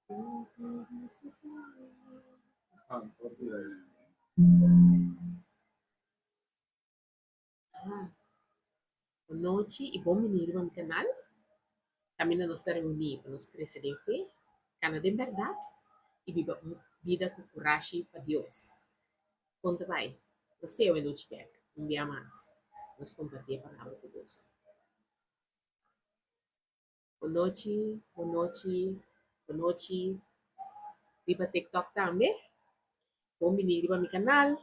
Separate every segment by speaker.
Speaker 1: Bon nochi y bon bini riba mi canal. Caminda nos ta reuni pa nos crece den fe, cana den berdad y biba un bida cu curashi pa Dios. Con ta bay? Nos ta awe nochi bek un bia mas pa nos comparti e palabra cu boso. Bon nochi, bon nochi, bon nochi riba TikTok tambe. Bon bini riba mi kanal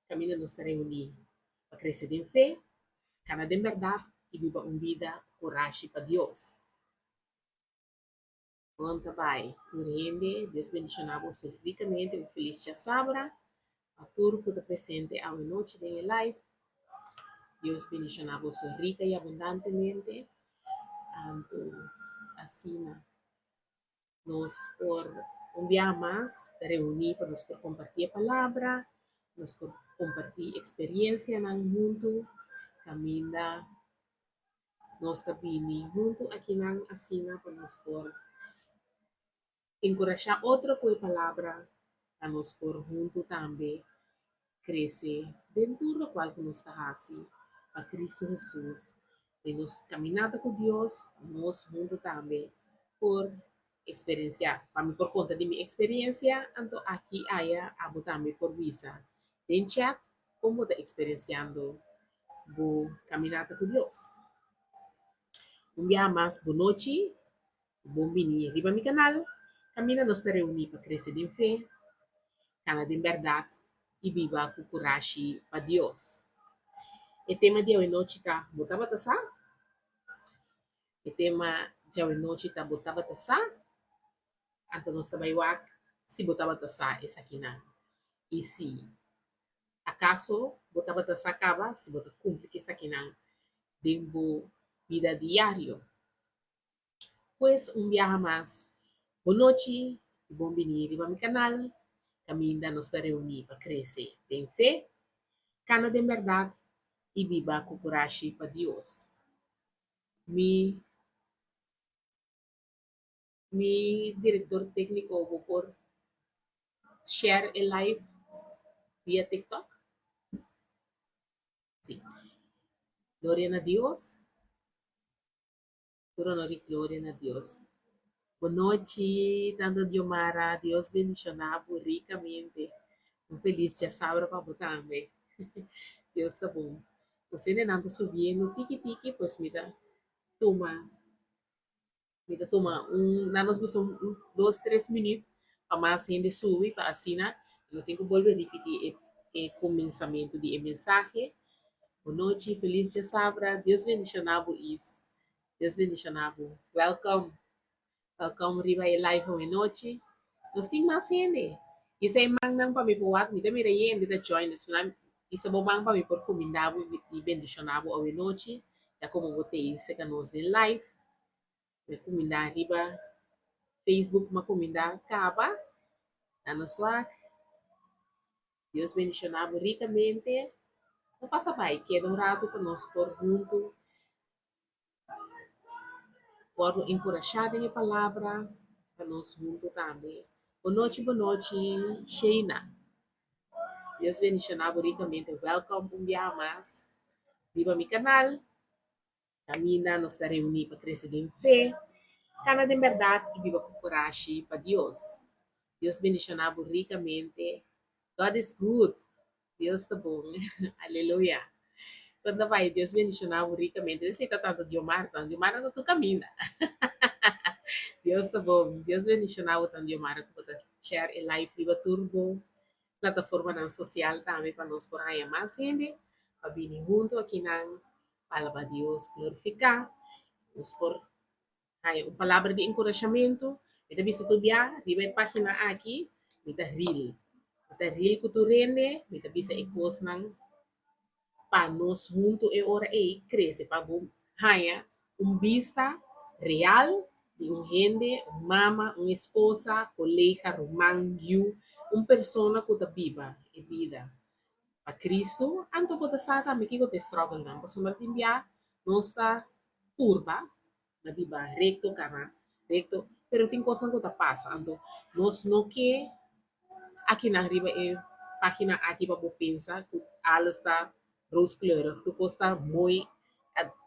Speaker 1: kaminda nos ta reuní pa krese den fe, kana den bèrdat i biba un bida kurashi pa Dios. Bon ta bai tur hende, Dios bendishoná boso rikamente, un felis djasabra pa tur ku ta presente awe nochi den e live. Dios bendishoná boso rika i abundantemente. Anto asina nos por un biaha mas reuní pa nos por kompartí e palabra, nos por kompartí eksperensianan huntu kaminda nos ta bini huntu akinan asina pa nos por enkurashá otro ku e palabra pa nos por huntu tambe krese den tur lokual ku nos ta hasi pa Kristu Hesus den nos kaminata ku Dios pa nos huntu tambe por eksperensiá. Pa mi por konta di mi eksperensia anto aki aya abo tambe por bisa den chat kon bo ta eksperensiando bo kaminata ku Dios. Un biaha mas bo nochi. Bon bini riba mi kanal, kaminda nos ta reuní pa krese den fe, kana den bèrdat i biba ku kurashi pa Dios. E tema di awenochi ta Bo tabata sa? E tema di awenochi ta Bo tabata sa? Anto nos ta bai wak si bo tabata sa esakinan i si akaso bo tabata sa kaba si bo ta kumpli ku esakinan den bo bida diario. Pues un biaha mas, bon nochi i bon bini riba mi kanal kaminda nos ta reuní pa krese den fe, kana den bèrdat i biba ku kurashi pa Dios. Mi mi direktor tékniko bo por share e live via TikTok? Sí. Gloria na Dios. Tur honor i gloria na Dios. Bon nochi, Tanta Diomara. Dios bendiciona bo ricamente. Un feliz djasabra pa bo tambe. Dios ta bon. Nos hendenan ta subiendo tiki tiki, pues mi ta tuma mi ta tuma un na nos bisa un dos tres minuut pa mas hende subi pa asina no tin ku bolbe ripiti e e kuminsamentu di e mensahe. Bon nochi, feliz djasabra. Dios bendiciona bo Yves. Dios bendiciona bo. Welcome. Welcome riba e live awe nochi. Nos tin mas hende. Isa e mannan pa mi por wak. Mi ta mira hende ta join nos. Isa bo man pa mi por cuminda bo y bendiciona bo awe nochi. Ya como bo ta ei cerca nos den live. Mi a cuminda riba Facebook, mi a cuminda caba. Na nos wak. Dios bendiciona bo ricamente. No pasa bai, keda un rato pa nos por hunto Wòrdu enkurashá den e palabra pa nos huntu tambe. Bon nochi bon nochi Sheina. Dios bendishoná bo rikamente. Wèlkòm un biaha mas riba mi kanal. Kaminda nos ta reuní pa krese den fe, kana den bèrdat i biba ku kurashi pa Dios. Dios bendishoná bo rikamente. God is good. Dios ta bon. Aleluya. Kon ta bai? Dios bendishoná bo rikamente. Esei ta tantu Diomar tan. Diomar ta tur kaminda. Dios ta bon. Dios bendishoná bo tan Diomar ku bo ta share e live riba tur bo plataformanan sosial tambe pa nos por haña mas hende pa bini huntu akinan pa alabá Dios, glorifiká. Nos por Haña un palabra di enkurashamentu. Mi ta bisa tur bia riba e página aki, mi ta ril. Mi ta ril ku tur hende, mi ta bisa e kosnan pa nos huntu e ora ei krese, pa bo haña un bista real di un hende, un mama, un esposa, kolega, ruman, yu, un persona ku ta biba e bida pa Kristu. Anto bo ta sa tambe kiko ta e struggle-nan, pasobra tin bia nos ta purba na biba recto cana recto. Pero tin kosnan ku ta pasa, anto nos no ke akinan riba e página aki pa bo pensa ku alles ta rooskleurig, tur kos ta mooi.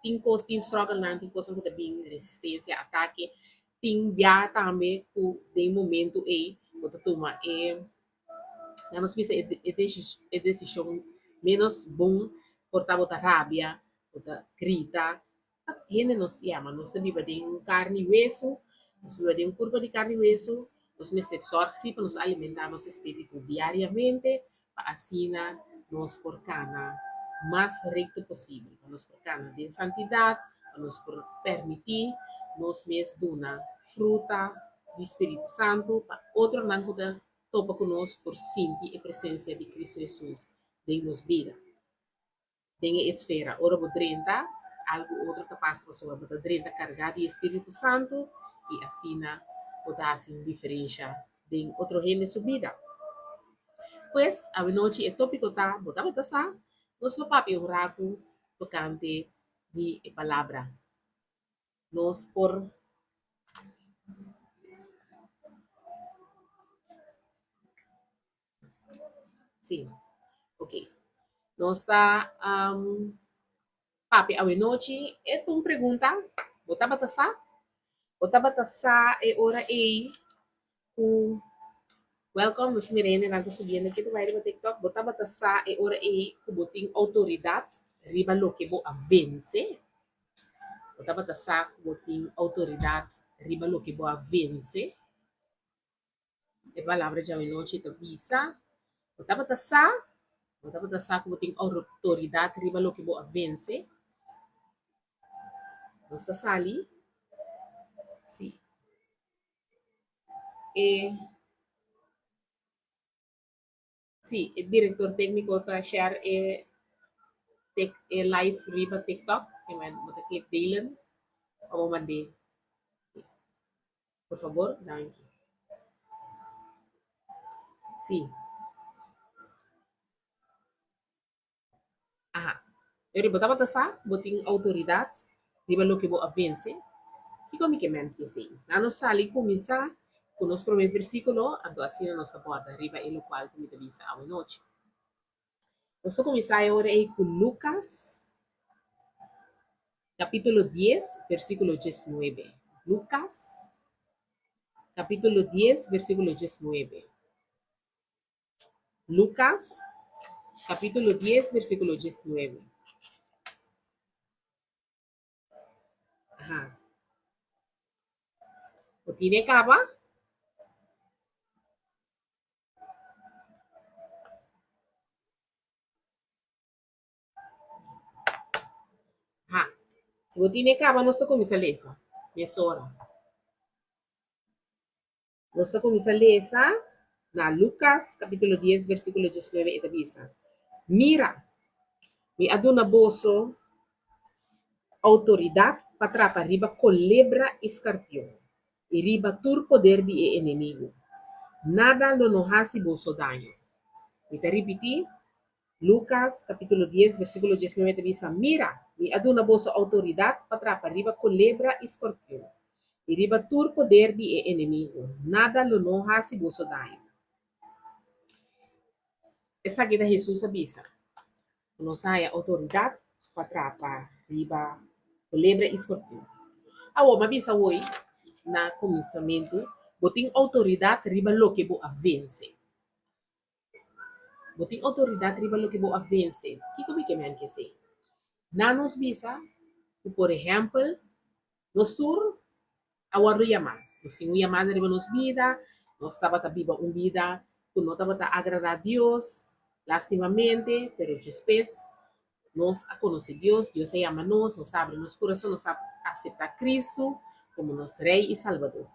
Speaker 1: Tin kos, tin struggle-nan, tin kosnan ku ta bin, resistencia, atake. Tin bia tambe ku den momento ei bo ta tuma e, nan nos bisa e desishon menos bon, por ta bo ta rabia, bo ta grita. Hende nos yama, nos ta biba den un karni i wesu, nos biba den un kurpa di karni i wesu, nos mester sòrg si pa nos alimentá nos espíritu diariamente pa asina nos por kana mas rekto posibel, pa nos por kana den santidat, pa nos por permití nos mes duna fruta di Spiritu Santu pa otronan ku ta topa ku nos por sinti e presensia di Kristu Hesus den nos bida. Den e esfera, ora bo drenta, algu otro ta pasa pasobra bo ta drenta kargá di e Spiritu Santu i asina bo ta hasi un diferensha den otro hende su bida. Pues, awenochi e tópiko ta, Bo tabata sa? Nos lo papia un ratu tokante di e palabra. Nos por. Sí, ok. Nos ta papia awenochi. E ta un pregunta, bo tabata sa? Bo tabata sa e ora ei ku Welkom, nos mira hendenan ta subiendo ke ta bai riba TikTok. Bo tabata sa e ora ei ku bo tin outoridat riba loke bo a vense? Bo tabata sa ku bo tin outoridat riba loke bo a vense? E palabra djawe nochi ta bisa, Bo tabata sa? Bo tabata sa ku bo tin outoridat riba loke bo a vense? Nos ta sali? Sí. E Sí, e direktor tékniko ta share e tik e live riba TikTok. Ke men bo ta klik delen pa bo mand'é. Por fabor, danki. Sí. Aha. Pero bo tabata sa bo tin outoridat riba loke bo a vense? Kiko mi ke men ki esei? Nan nos sali kuminsá ku nos promé versíkulo, anto asina nos ta bòrda riba e lokual ku mi ta bisa awenochi. Nos ta kuminsá e ora ei ku Lukas kapítulo dies, versíkulo diesnuebe. Lukas kapítulo dies, versíkulo diesnuebe. Lukas, kapítulo dies, versíkulo diesnuebe. Aha. Bo tine kaba? Ha. Si bo tine kaba, nos ta kuminsá lesa. Mesora. Nos ta kuminsá lesa na Lukas kapítulo dies versíkulo diesnuebe e ta bisa, Mira, mi a duna boso outoridat pa trapa riba kolebra i skarpion, i riba tur poder di e enemigu. Nada lo no hasi boso daño. Mi ta ripití, Lukas kapítulo dies versíkulo diesnuebe ta bisa, Mira, mi a duna boso outoridat pa trapa riba kolebra i skorpion, i riba tur poder di e enemigu, nada lo no hasi boso daño. Esaki ta Hesus a bisa, ku nos a haña outoridat pa trapa riba kolebra i skorpion. Awor, mi a bisa awor na kuminsamentu, bo tin outoridat riba loke bo a vense. Bo tin outoridat riba loke bo a vense. Kiko mi ke men ke esei? Nan nos bisa ku, por ehèmpel, nos tur a wòrdu yamá. Nos tin un yamada riba nos bida, nos tabata biba un bida ku no tabata agradá Dios, lastimamente, pero despues nos a konosé Dios, Dios a yama nos, nos a abri nos kurason, nos a aseptá Kristu komo nos Rei i Salbador.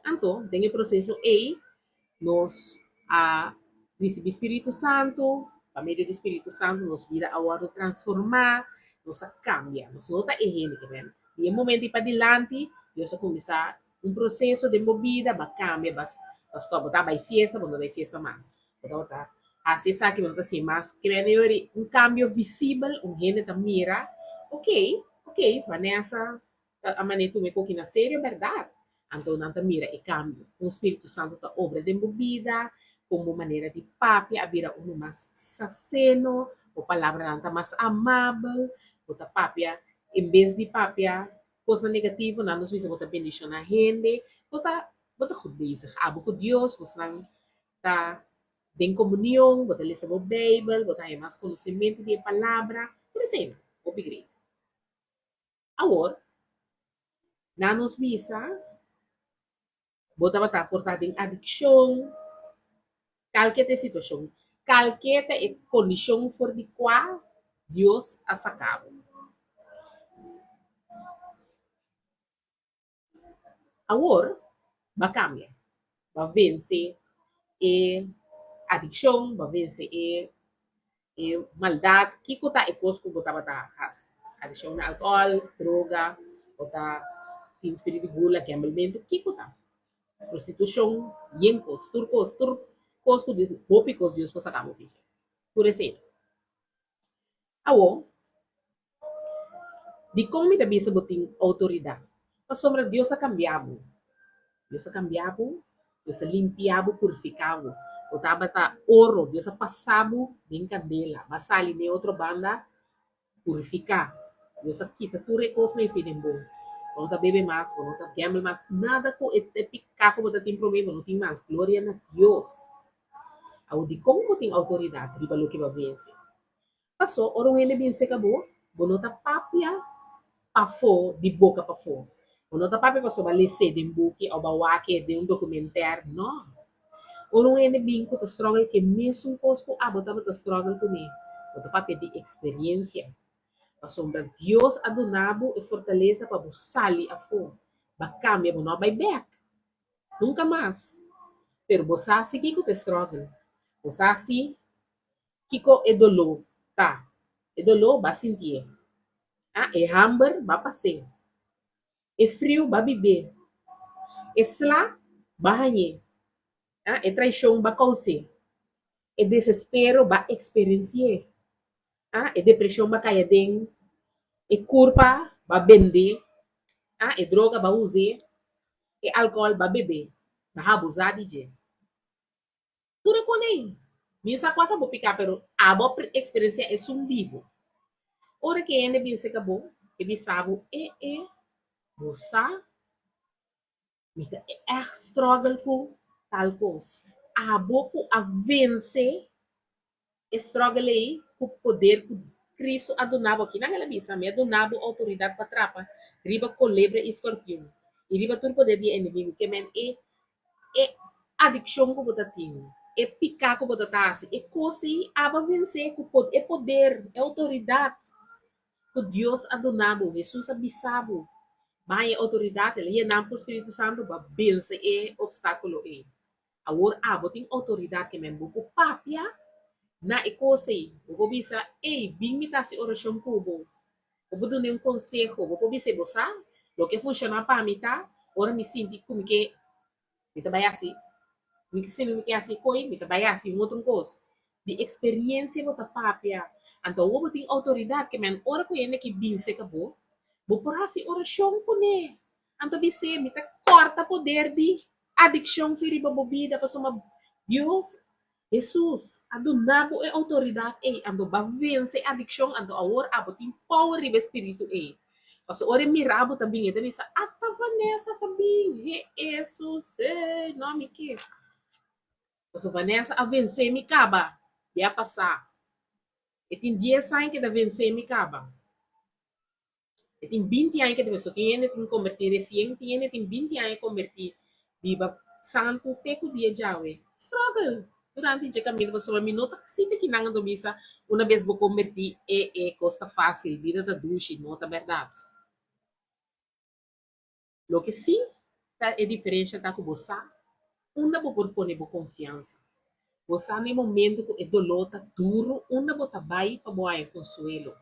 Speaker 1: Anto, den e proseso ei, nos a risibí spiritu santu, pa medio di spiritu santu nos bida a wòrdu transformá, nos a kambia, nos no ta e hende ke bèn. Di e momento ei padilanti, Dios a kuminsá un proseso den bo bida, bo a kambia, bo a stòp, bo ta bai fiesta, bo no ta bai fiesta mas, bo tabata hasi esaki, bo no ta hasi mas. Ke bèn ei un kambio visibel, un hende ta mira, okey, okey, Vanessa, Ta a manera tuma e koki na serio bèrdat. Anto nan ta mira e kambio. Kon Spiritu Santu ta obra den bo bida, kon bo manera di papia a bira unu mas saseno, bo palabranan ta mas amabel, bo ta papia en bes di papia kosnan negativo, nan nos bisa bo ta bendishoná hende, bo ta bo ta goed bezig. Abo ku Dios bosnan ta den komunion, bo ta lesa bo Beibel, bo ta haña mas konosementu di e Palabra, tur eseinan, hopi great. Awor, nan nos bisa, bo tabata por ta den adikshon, kalke ta e situashon, kalke ta e kondishon for di kua Dios a saka bo. Awor, bo a kambia, bo a vense e adikshon, bo a vense e e maldat. Kiko ta e kos ku bo tabata hasi? Adikshon na alkohòl, droga, bo ta tin spiritu di gula, gèmbelmentu, kiko ta? Prostitushon, yen kos, tur kos, tur kos ku hopi kos Dios por saka bo di dje. Tur esei. Awor, dikon mi ta bisa bo tin outoridat? Pasobra Dios a kambia bo. Dios a kambia bo, Dios a limpia bo, purifiká bo. Bo tabata oro, Dios a pasa bo den kandela, bo a sali n'e otro banda purifiká. Dios a kita tur e kosnan ei for den bo. Bo no ta bebe mas, bo no ta gamble mas, nada ku e piká ku bo ta tin promé, bo no tin mas. Gloria na Dios! Awor, dikon bo tin outoridat riba loke bo a vense? Pasó ora un hende bin seka bo, bo no ta papia pafó di boka pafó. Bo no ta papia pasobra bo a les'é den buki òf bo a wak-e den un dokumentèr. Nò. Ora un hende bin ku ta struggle ku e mesun kos ku abo tabata struggle kuné, bo ta papia di eksperiensia. Pasobra Dios a duna bo e fortalesa pa bo sali afó. Bo a kambia, bo no a bai bèk. Nunka mas. Pero bo sa si kiko ta e struggle. Bo sa si Kiko e doló ta? E doló ba sintié. A E hamber ba pas'é. E friu ba bib'é. E sla ba hañ'é. A E traishon ba kous'é. E desespero ba eksperensi'é. A E depreshon ba kai aden. E kurpa ba bend'é. A E droga ba us'é. E alkohòl ba beb'é, ba habusá di dje. Tur e kon ei. Mi sa kua ta bo piká, pero abo a eksperensiá esun di bo. Ora ku e hende bin serka bo, e bisa bo, E e, bo sa, mi ta ègt struggle ku tal kos. Abo ku a vense e struggle ei ku poder ku Kristu a duna bo. Kinan el a bisa, Mi a duna bo outoridat pa trapa riba kolebra i skorpion, i riba tur poder di e enemigu. Ke men e e adikshon ku bo ta tin, e piká ku bo ta ta hasi, e kos ei abo a vensé ku e poder, e outoridat ku Dios a duna bo. Hesus a bisa bo, Bo haña e outoridat, el a yena bo ku spiritu santu, bo a vense e opstákulo ei. Awor abo tin outoridat ke men bo por papia na e kos ei. Bo por bisa, Ey, bin mi ta hasi orashon ku bo. Bo por dun'é un konseho. Bo por bis'é, Bo sa, loke a funshoná pa mi ta ora mi sinti ku mi ke, mi ta bai hasi, mi ke sinti mi ke hasi e koi, mi ta bai hasi un otro kos. Di eksperiensia bo ta papia. Anto awor bo tin outoridat ke men ora ku hende ke bin serka bo, bo por hasi orashon kuné. Anto bis'é, Mi ta kòrta poder di adikshon fi riba bo bida, pasobra Dios, Hesus, a duna bo e outoridat ei, anto bo a vense e adikshon, anto awor abo tin power riba e spiritu ei. Pasobra ora e mira bo ta bin, e ta bisa, Ata Vanessa ta bin! He Hesus, he, no mi ke. Pasobra Vanessa a vense mi kaba, bia pasá. E tin dies aña ke ta vense mi kaba. E tin binti aña ke ta so tin hende tin kombertí resien, tin hende tin binti aña kombertí biba santu te ku dia djawe. Struggle durante dje kaminda pasobra mi no ta sinti ki nan a bisa una bes bo kombertí e e kos ta fásil, bida ta dushi, no ta bèrdat. Loke sí ta e diferensha ta ku bo sa unda bo por pone bo konfiansa. Bo sa na e momentu ku e doló ta duru unda bo ta bai pa bo haña konsuelo.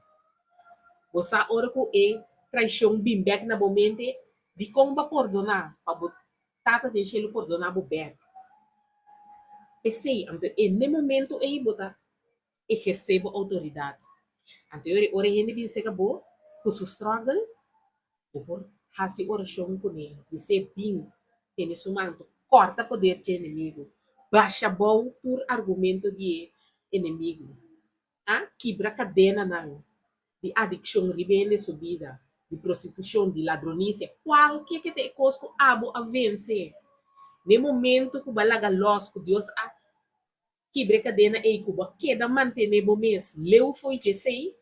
Speaker 1: Bo sa ora ku e traishon bin bèk na bo mente, dikon bo a pordoná pa bo Tata den shelu pordoná bo bèk. P'esei, anto e n'e momentu ei bo ta ehersé bo outoridat. Anto e ora e hende bin serka bo ku su struggle, Bo por hasi orashon kuné, bis'é, Bin. Tene su man anto kòrta poder dje enemigu. Basha bou tur argumento di e enemigu. A kibra kadenanan di adikshon riba hende su bida, di prostitushon, di ladronisia, kualke ke ta e kos ku abo a vense. Na e momento ku bo a laga lòs ku Dios a kibra e kadena ei ku bo a keda mantené bo mes leu fo'i djesei,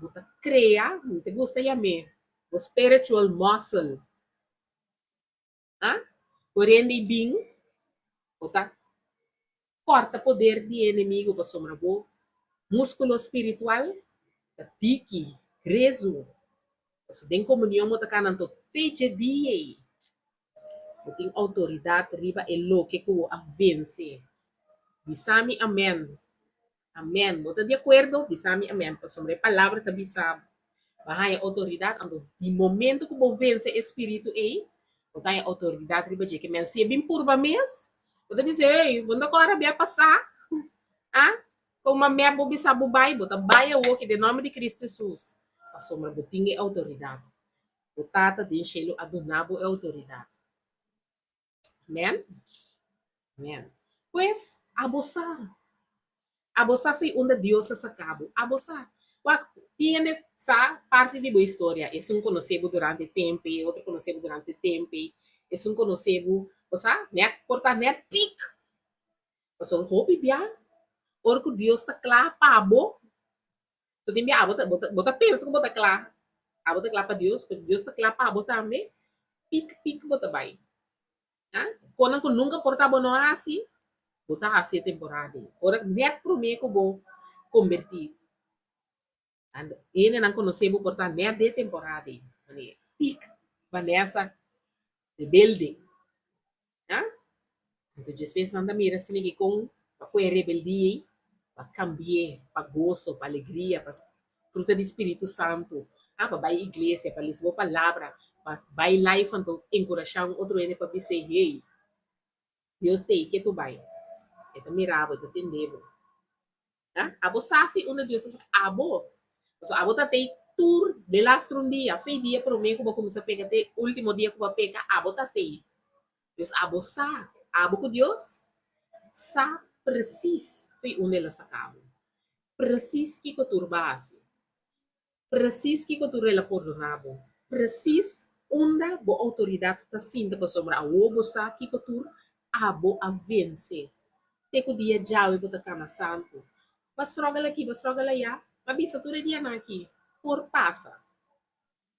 Speaker 1: bo ta krea, mi ta gusta yam'é, bo spiritual muscle. A Por ende i bin, bo ta kòrta poder di e enemigu pasobra bo múskulo spiritual ta diki, grezu. Pasobra den komunion bo ta kana anto fecha e dia ei. Bo tin outoridat riba e loke ku bo a vense. Bisa mi amèn. Amèn. Bo ta di akuerdo? Bisa mi amèn, pasobra e Palabra ta bisa bo. Bo a haña outoridat, anto di momento ku bo vense e spiritu ei, bo ta haña outoridat riba dje. Ke men si e bin purba mes, bo ta bisa, Ey, bo no ta kòrda bia pasá? A? Kon mamè bo bisa bo bai? Bo ta bai awoki den nòmber di Kristu Hesus, pasobra bo tin e outoridat. Bo Tata den shelu a duna bo e outoridat. Amen. Amen. Pues, abo sa. Abo sa fi unda Dios a saca bo. Abo sa. Wak, tin hende sa parti di bo historia. Esun conoce bo durante tempo ei, otro conoce bo durante tempo ei. Esun conoce bo, bo sa, net por ta net piek. Pasobra hopi bia, ora cu Dios ta cla pa bo, So tin bia abo ta bo ta bo ta pensa ku bo ta kla, abo ta kla pa Dios, pero Dios ta kla pa bo tambe, pik pik bo ta bai. Ah, konan ku nunka por ta bo no hasi, bo ta hasi e temporada ei. Ora nèt promé ku bo kombertí, and hendenan konosé bo por ta nèt den e temporada ei, manera pik Vanessa rebelde. Ah? Anto despues nan ta mira asina ki kon pa ku e rebeldia ei, pa kambi'é pa goso, pa alegria, pa fruta di Spiritu Santu, ah, pa bai iglesia, pa lesa bo palabra, pa bai live anto enkurashá un otro hende pa bis'é, hey, Dios t'ei, ke tu bai? E ta mira bo, e ta tende bo. Ah, abo sa fi unda Dios a saka abo. Pasobra abo ta tei tur delastro un dia, fei dia promé ku bo kuminsá peka te último dia ku bo a peka, abo ta tei. Dios abo sa, abo ku Dios sa presis fi unda el a saka bo. Presis kiko tur bo a hasi. Presis kiko tur el a pordoná bo. Presis unda bo outoridat ta sinta pasobra awor bo sa kiko tur abo a vense. Te ku dia djawe bo ta kana santu. Ba struggle aki, ba struggle ayá, ba bisa tur e dianan aki por pasa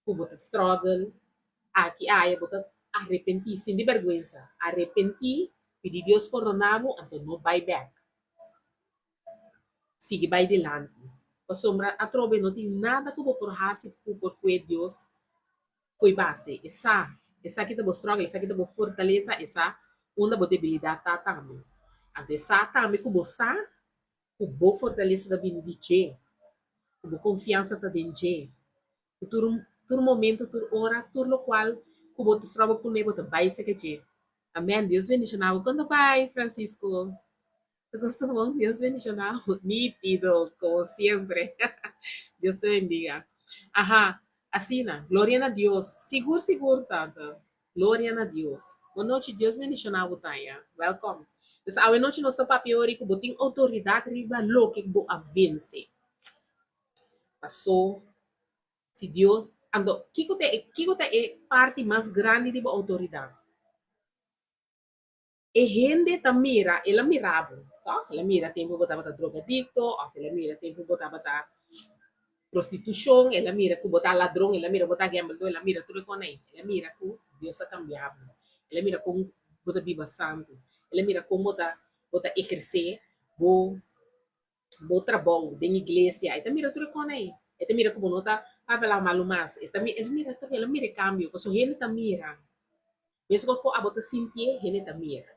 Speaker 1: ku bo ta struggle aki aya bo ta arepentí sin di bèrgwensa. Arepentí, pidi Dios pordoná bo anto no bai bèk. Sigui bai dilanti, pasobra atrobe no tin nada ku bo por hasi ku por kue Dios fo'i base. E sa, esaki ta bo struggle, esaki ta bo fortalesa, e sa unda bo debilidat ta tambe. Anto e sa tambe ku bo sa ku bo fortalesa ta bini di dje, ku bo konfiansa ta den dje, ku tur tur momento, tur ora, tur lokual ku bo ta stroba kuné bo ta bai seka dje. Amen. Dios bendishoná bo. Kon ta bai, Francisco? Ta gusta bon? Dios bendiciona bo. Nítido, como siempre. Dios te bendiga. Aha, asina. Gloria na Dios. Sigur, sigur, tanta. Gloria na Dios. Bon nochi, Dios bendiciona bo, Tanya. Welcome. Dus awe nochi nos ta papia ori ku bo tin autoridad riba loke bo a vence. Paso, si Dios, anto, kiko ta e, kiko ta e parti mas grandi di bo autoridad? E hende ta mira, el a mira bo, tòg? El a mira tempu bo tabata drogadikto òf el a mira tempu bo tabata prostitushon, el a mira ku bo ta ladron, el a mira bo ta gèmbeldó, el a mira tur e kos ei. El a mira ku Dios a kambia bo. El a mira kon bo ta biba santu. El a mira kon bo ta bo ta ehersé bo bo trabou den iglesia. E ta mira tur e kos ei. E ta mira ku bo no ta papia malu mas. E ta el a mira tur, el a mira e kambio pasobra hende ta mira. Meskos ku abo ta sintié, hende ta mira.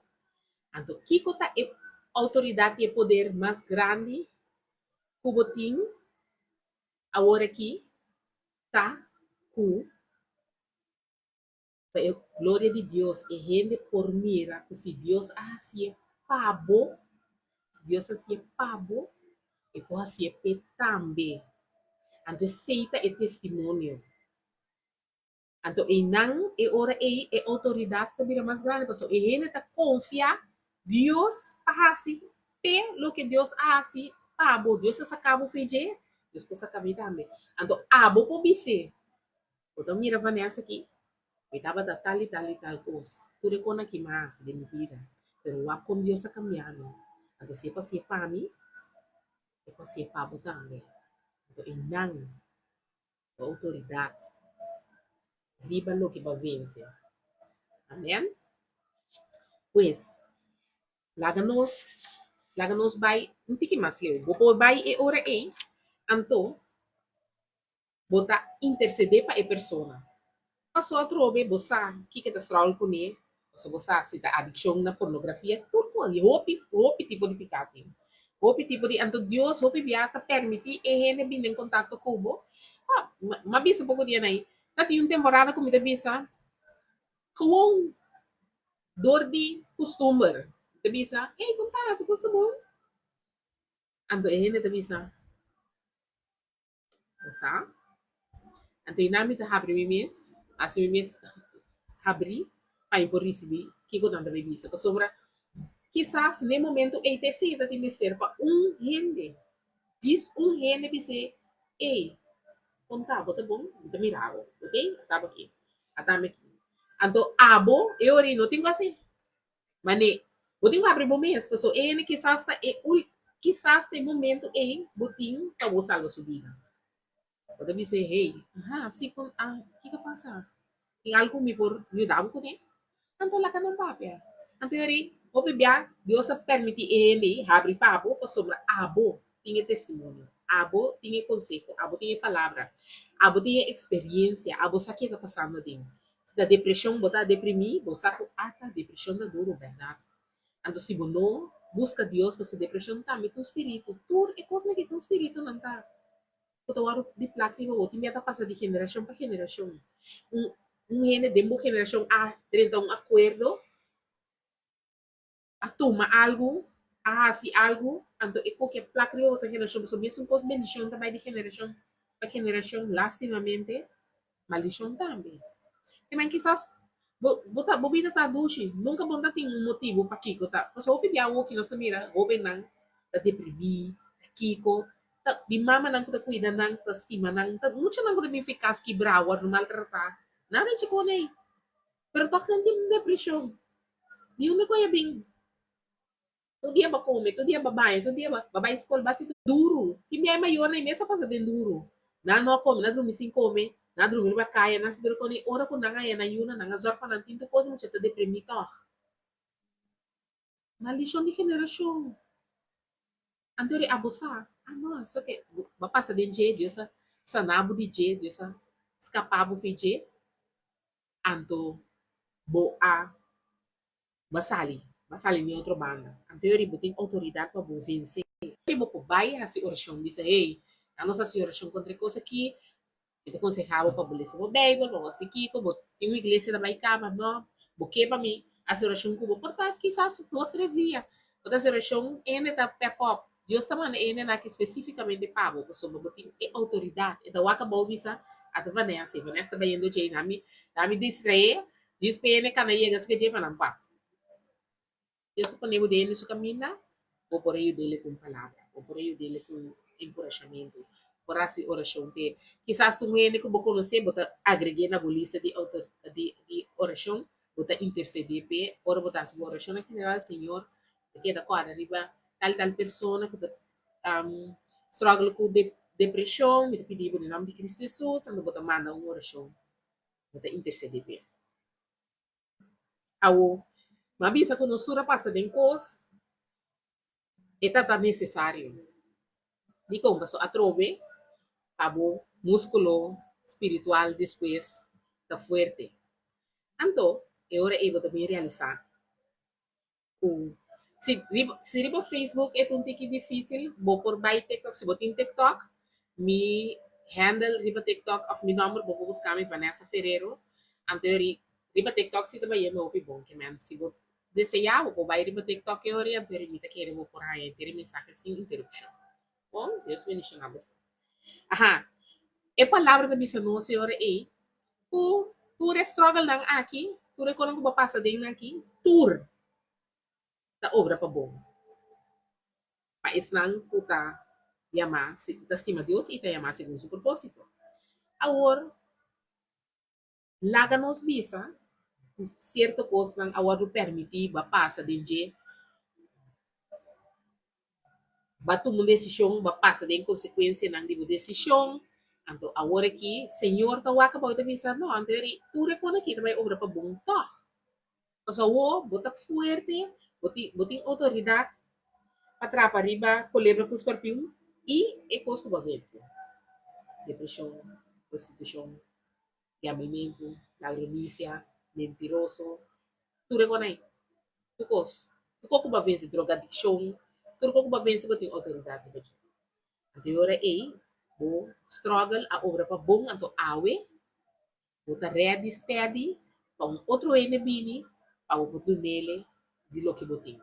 Speaker 1: Anto kiko ta e outoridat i e poder mas grandi ku bo tin aworakí? Ta ku pa e gloria di Dios e hende por mira ku si Dios a hasié pa bo, si Dios a hasié pa bo, e por hasié p'e tambe. Anto esei ta e testimonio. Anto einan e ora ei e outoridat ta bira mas grandi pasobra e hende ta konfia Dios pa hasi p'e loke Dios a hasi pa bo. Dios a saka bo for dje, Dios por saka mi tambe. Anto abo por bis'é, Bo ta mira Vanessa aki? Mi tabata tal i tal i tal kos. Tur e kon aki mi a hasi den mi bida, pero wak kon Dios a kambia mi. Anto si e por hasié pa mi, e por hasié pa bo tambe. Anto einan. bo outoridat riba loke bo a vense. Amen. Pues, laga nos, laga nos bai un tiki mas leu. Bo por bai e ora ei, anto bo ta intersedé pa e persona. Paso atrobe bo sa kiko ta struggle kuné, paso bo sa si ta adikshon na pornografia, tur kos, hopi, hopi tipo di piká tin. Hopi tipo di, anto Dios hopi bia ta permití e hende bini den kontakto ku bo. Ah, m'a bisa poko dia nai, ta tin un temporada ku mi ta bisa, gewoon dor di kustumber, mi ta bisa, ey, kon ta, tur kos ta bon? Anto e hende ta bisa, Bo sa? Anto i nan mi ta habri mi mes, hasi mi mes habrí pa mi por risibí kiko nan ta bay bisa. Pasobra kisas n'e momento ei ta esei ta tin mester pa un hende, djis un hende bis'é, Ey, kon ta? Bo ta bon? Mi ta mira bo, ok? Ata bo aki, ata mi aki. Anto abo e ora ei no tin ku hasi. Mane, bo tin ku habri bo mes, paso e hende kisas ta e ul, kisas ta e momento ei bo tin pa bo salba su bida. Bo ta bisa, hey, aha, si kon, ah, kiko a pasa? Tin algu ku mi por yuda bo kuné? Anto laga nan papia. Anto yori, hopi bia Dios a permití e hende ei habri pa bo pasobra abo tin e testimonio, abo tin e konseho, abo tin e palabra, abo tin e eksperensia, abo sa ke ta pasando aden. Si ta depreshon bo ta deprimí, bo sa ku ata depreshon ta duru, bèrdat? Anto si bo no buska Dios pasobra depreshon tambe ta un spiritu, tur e kosnan aki ta un spiritu nan ta ku ta wòrdu di plak riba bo, tin bia ta pasa di generashon pa generashon. Un un hende den bo generashon a drenta un akuerdo, a tuma algu, a hasi algu, anto e koke a plak riba boso generashon, pasobra mesun kos bendishon ta bai di generashon pa generashon, lastimamente maldishon tambe. Te men kisas bo bo ta bo bida ta dushi, nunka bo no ta tin un motibu pakiko ta, pasobra hopi bia awoki nos ta mira hobennan ta deprimí, ta kiko, ta di mamanan ku ta kuida nan, ta stima nan, ta muchanan ku ta bin fi kas kibrá, wòrdu maltratá, nada e chikon ei, pero tòg nan tin depreshon. Di unda ku a bin? Tur dia bo kome, tur dia bo baña, tur dia bo bai skol, bo hasi tur duru. Tin bia e mayornan e mes a pasa den duru. Nan no a kome, nan a drumi sin kome, nan a drumi riba kaya, nan a hasi tur kos. I ora ku nan haña nan yunan, nan a zòrg pa nan tin tur kos, mucha ta deprimí tòg. Maldishon di generashon. Anto di abo sa, ah no, esaki bo a pasa den dje, Dios a sana bo di dje, Dios a skapa bo fi dje. Anto bo a bo a sali, bo a sali den otro banda. Anto yori bo tin outoridat pa bo vense. Yori bo por bai hasi orashon, bisa, Hey, nan nos hasi orashon kontra e kos aki, mi ta konsehá bo pa bo lesa bo Beibel, pa bo hasi kiko, bo tin un iglesia ta bai kaba, no, bo ke pa mi hasi orashon ku bo? Por ta kisas dos, tres dia, bo ta hasi orashon, hende ta pep up. Dios ta manda e hendenan aki spesífikamente pa bo, pasobra bo tin e outoridat. E ta wak abou bisa, Ata Vanessa, i Vanessa ta bayendo djei, na mi, na mi distraé, djis pa e hende kana yega esaki djei pa nan pa. Dios a pone bo den hende su kaminda, bo por a yud'é ku un palabra, bo por a yud'é ku enkurashamentu, bo por hasi orashon p'e. Kisas ta un hende ku bo konosé, bo ta agreg'é na bo lista di outo di di orashon, bo ta intersedé p'e. Ora bo ta hasi bo orashon en general, Señor, ta keda kòrda riba tal tal persona ku ta struggle ku depreshon, mi ta pidi bo den nòmber di Kristu Hesus, anto bo ta manda un orashon, bo ta intersedé p'e. Awo, mi a bisa ku nos tur a pasa den kos, e ta ta nesesario. Dikon? Pasobra atrobe pa bo múskulo spiritual despues ta fuerte. Anto, e ora ei bo ta bin realisá ku si riba si riba Facebook e ta un tiki difísil bo por bai TikTok si bo tin TikTok mi handle riba TikTok òf mi nòmber bo por buska mi Vanessa Ferrero anto e riba TikTok si ta bayendo hopi bon ke men si bo deseá bo por bai riba TikTok e ora anto mi ta kere bo por haña henter e mensahe sin interupshon bon Dios bendishoná boso aha e palabra ta bisa nos e ora ei ku. Tur e struggle-nan aki, tur e konan ku bo a pasa den nan aki, tur ta obra pa bon. Pa esnan ku ta yamá, ta stima Dios i ta yamá segun su propósito. Awor, laga nos bisa ku sierto kosnan a wòrdu permití bo a pasa den dje. Bo a tuma un desishon, bo a pasa den konsekuensianan di bo desishon. Anto awor aki Señor ta wak abou i ta bisa, No, anto eri tur e kon aki ta bai obra pa bon tòg. Pasobra awor bo ta fuerte, bo tin bo tin outoridat pa trapa riba kolebra ku skorpion i e kos ku bo a vense, depreshon, prostitushon, gamblementu, ladronisia, mentiroso, tur e kon ei. Tur kos. Tur kos ku bo a vense, drogadikshon, tur kos ku bo a vense bo tin outoridat riba dje. Anto e ora ei bo struggle a obra pa bon, anto awe bo ta ready steady pa un otro hende bini pa bo por dunele di loke bo tin,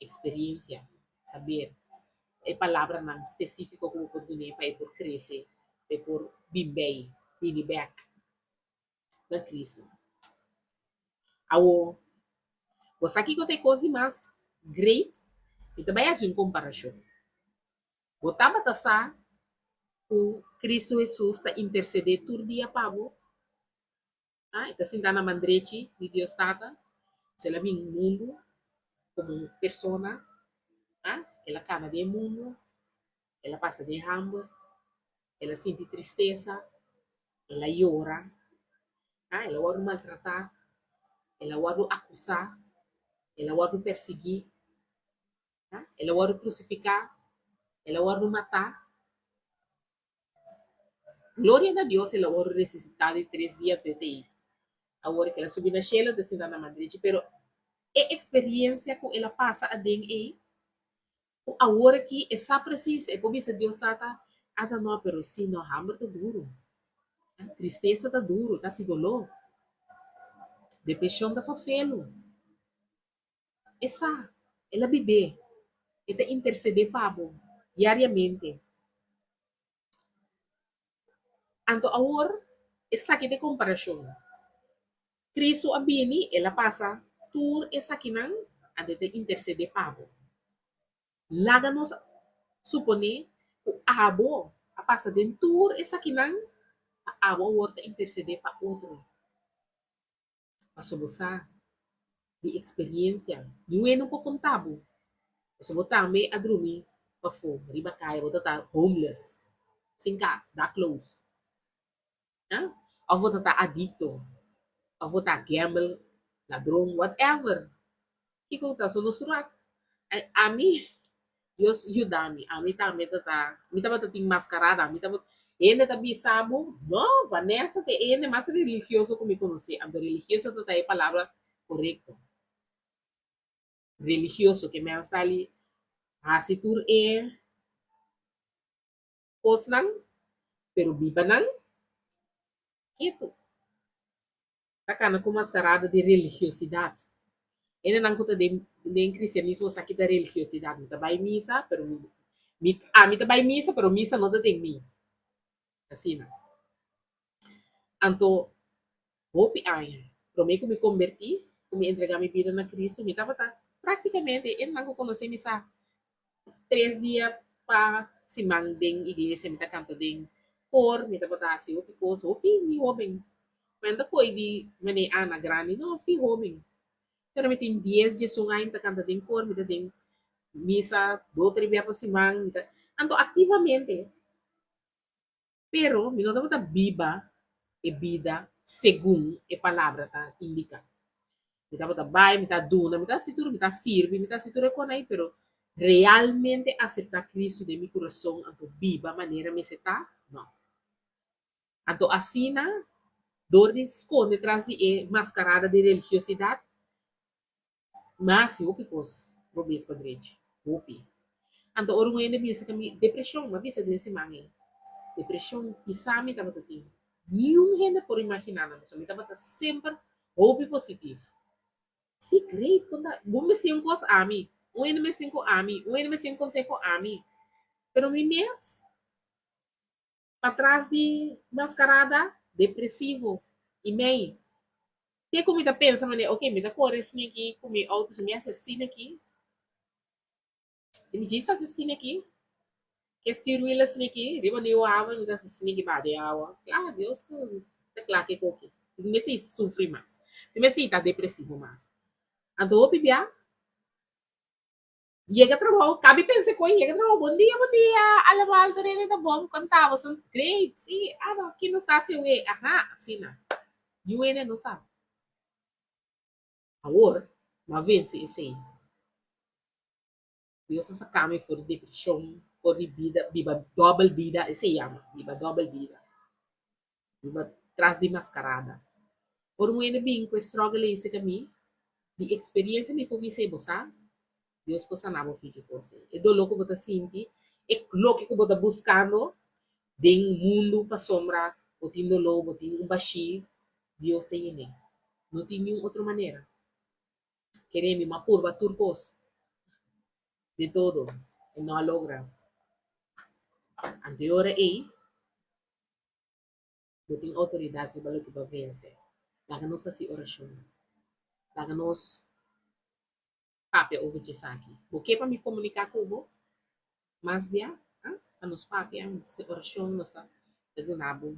Speaker 1: experiencia, saber, e palabranan specifico ku bo por dun'é pa e por crece, pa e por bin bei, bini bek na Cristo. Awor, bo sa kiko ta e kos di mas great? Mi ta bai hasi un komparashon. Bo tabata sa ku Kristu Hesus ta intersedé tur dia pa bo? Ah, e ta sintá na man drechi di Dios Tata. So el a bin mundu komo un persona. Ah, el a kana den e mundu, el a pasa den hamber, el a sinti tristesa, el a yora, ah, el a wòrdu maltratá, el a wòrdu akusá, el a wòrdu persiguí, ah, el a wòrdu krusifiká, el a wòrdu matá. Gloria na Dios, el a wòrdu resusitá di tres dia anto e ta ei. Awor ku el a subi na shelu, el ta sinta na man drechi, pero e eksperiensia ku el a pasa aden ei, Ku awor aki e sa presis, e por bisa Dios Tata, Ata no, pero si no, hamber ta duru, tristesa ta duru, ta hasi doló, depreshon ta fafelu. E sa, el a bib'é, e ta intersedé pa bo diariamente. Anto awor, esaki ta e komparashon. Kristu a bini, el a pasa tur esakinan, anto e ta intersedé pa bo. Laga nos suponé ku abo a pasa den tur esakinan, pa abo awor ta intersedé pa otro. Pasobra bo sa di experiencia, niun hende no por conta bo. Pasobra bo tambe a drumi pafó, riba caya, bo ta ta homeless, sin cas, dakloos. Ha? Of bo ta ta adicto, of bo ta gamble, ladron, whatever. Kiko ta? So nos tur a ami Dios yuda mi, ami tambe ta ta, mi tabata tin mascarada, mi tabata, hende ta bisa bo, no, Vanessa ta e hende mas religioso ku mi konosé, anto religioso ta ta e palabra korekto, religioso ke men sali hasi tur e kosnan, pero biba nan ketu. Ta kana ku maskarada di religiosidat. Hendenan ku ta den den kristianismo sa ki ta religiosidat. Mi ta bai misa, pero mi mi ami ta bai misa, pero misa no ta den mi. Asina. Anto hopi aña promé ku mi kombertí, ku mi entregá mi bida na Kristu, mi tabata práktikamente hendenan ku konosé mi sa tres dia pa siman den iglesia, mi ta kanta den kor, mi tabata hasi hopi kos, hopi mi hóben. Mi ta koe di mane Ana grandi, no, fi hoben. Pero mi tin dies, diesun aña mi ta kanta den kor, mi ta den misa dos, tres bia pa siman, mi ta, anto aktivamente. Pero mi no tabata biba e bida segun e palabra ta indiká. Mi tabata bai, mi ta duna, mi ta hasi tur, mi ta sirbi, mi ta hasi tur e kos ei, pero realmente aseptá Cristo den mi kurason anto biba manera mester ta, no. Anto asina, dor di skonde tras di e maskarada di religiosidat, mi a hasi hopi kos robes pa drechi, hopi. Anto ora un hende bisa ku mi depreshon, mi a bisa den siman ei, depreshon pisá mi tabata tin. Niun hende por imaginá nan, pasobra mi tabata semper hopi positif. Sí, great, kon ta, bo mester un kos ami, un hende mester ku ami, un hende mester un konseho ami, pero mi mes. Patras di mascarada, depresivo y mei. Te ku mi ta pensa manera, ok, mi ta kore asina aki ku mi outo, si mi hasi asina aki, si mi djis hasi asina aki, ke stuurwiel asina aki, riba Nieuwe Haven mi ta hasi asina aki baha den awa. Kla, Dios ta kla ke koki. Mi mester sufri mas. Mi mester ta depresivo mas. Anto hopi bia. Yega trabou, kabi pensa ku yega trabou, bon dia, bon dia, allemaal, iedereen ta bon, kon ta, boso great, si, ah no, ki nos ta hasi awe, aha, asina. Niun hende no sa. Awor, m'a vense esei. Dios a saka mi for di depreshon, for di bida, biba dòbel bida, esei yama, biba dòbel bida. Biba tras di mascarada. Ora un hende bin cu e struggle ei cerca mi, di experiencia mi por bisa ei, bo sa, Dios por sana bo for ki cos ei. E dolor cu bo ta sinti, e loke cu bo ta buscando den mundo pasobra bo tin dolor, bo tin un bashi, Dios ta yene. No tin niun otro manera. Kere mi m'a purba tur cos, de todo, e no a logra. Anto e ora ei. Bo tin outoridat riba loke bo a vense. Laga nos hasi orashon. Laga nos papia over djesaki. Bo ke pa mi komuniká ku bo mas bia? Pa nos papia, nos hasi orashon, nos ta duna bo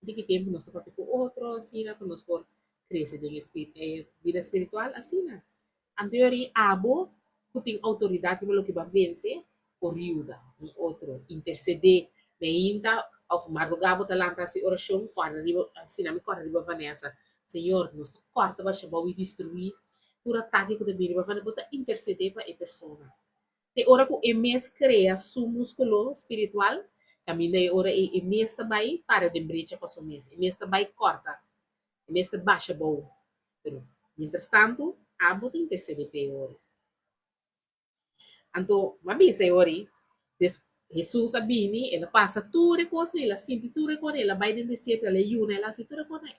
Speaker 1: di ki tempu nos ta papia ku otro asina pa nos por krese den e bida spiritual asina. Anto yori abo ku tin outoridat riba loke bo a vense por yuda un otro, intersedé meinta òf mardugá bo ta lanta hasi orashon kòrda riba asina mi kòrda riba Vanessa, Señor nos ta kòrta basha bou i destruí tur atake ku ta bini riba Vanessa, bo ta intersedé pa e persona. Te ora ku e mes krea su múskulo spiritual, kaminda e ora ei e mes ta bai para den brecha pa su mes, e mes ta bai kòrta, e mes ta basha bou. Pero, mientras tantu, abo ta intersedé p'e ora. Anto, m'a bisa e ora ei, des Hesus a bini, el a pasa tur e kosnan, el a sinti tur e kosnan, el a bai den desierto, el a yuna, el a hasi tur e kosnan.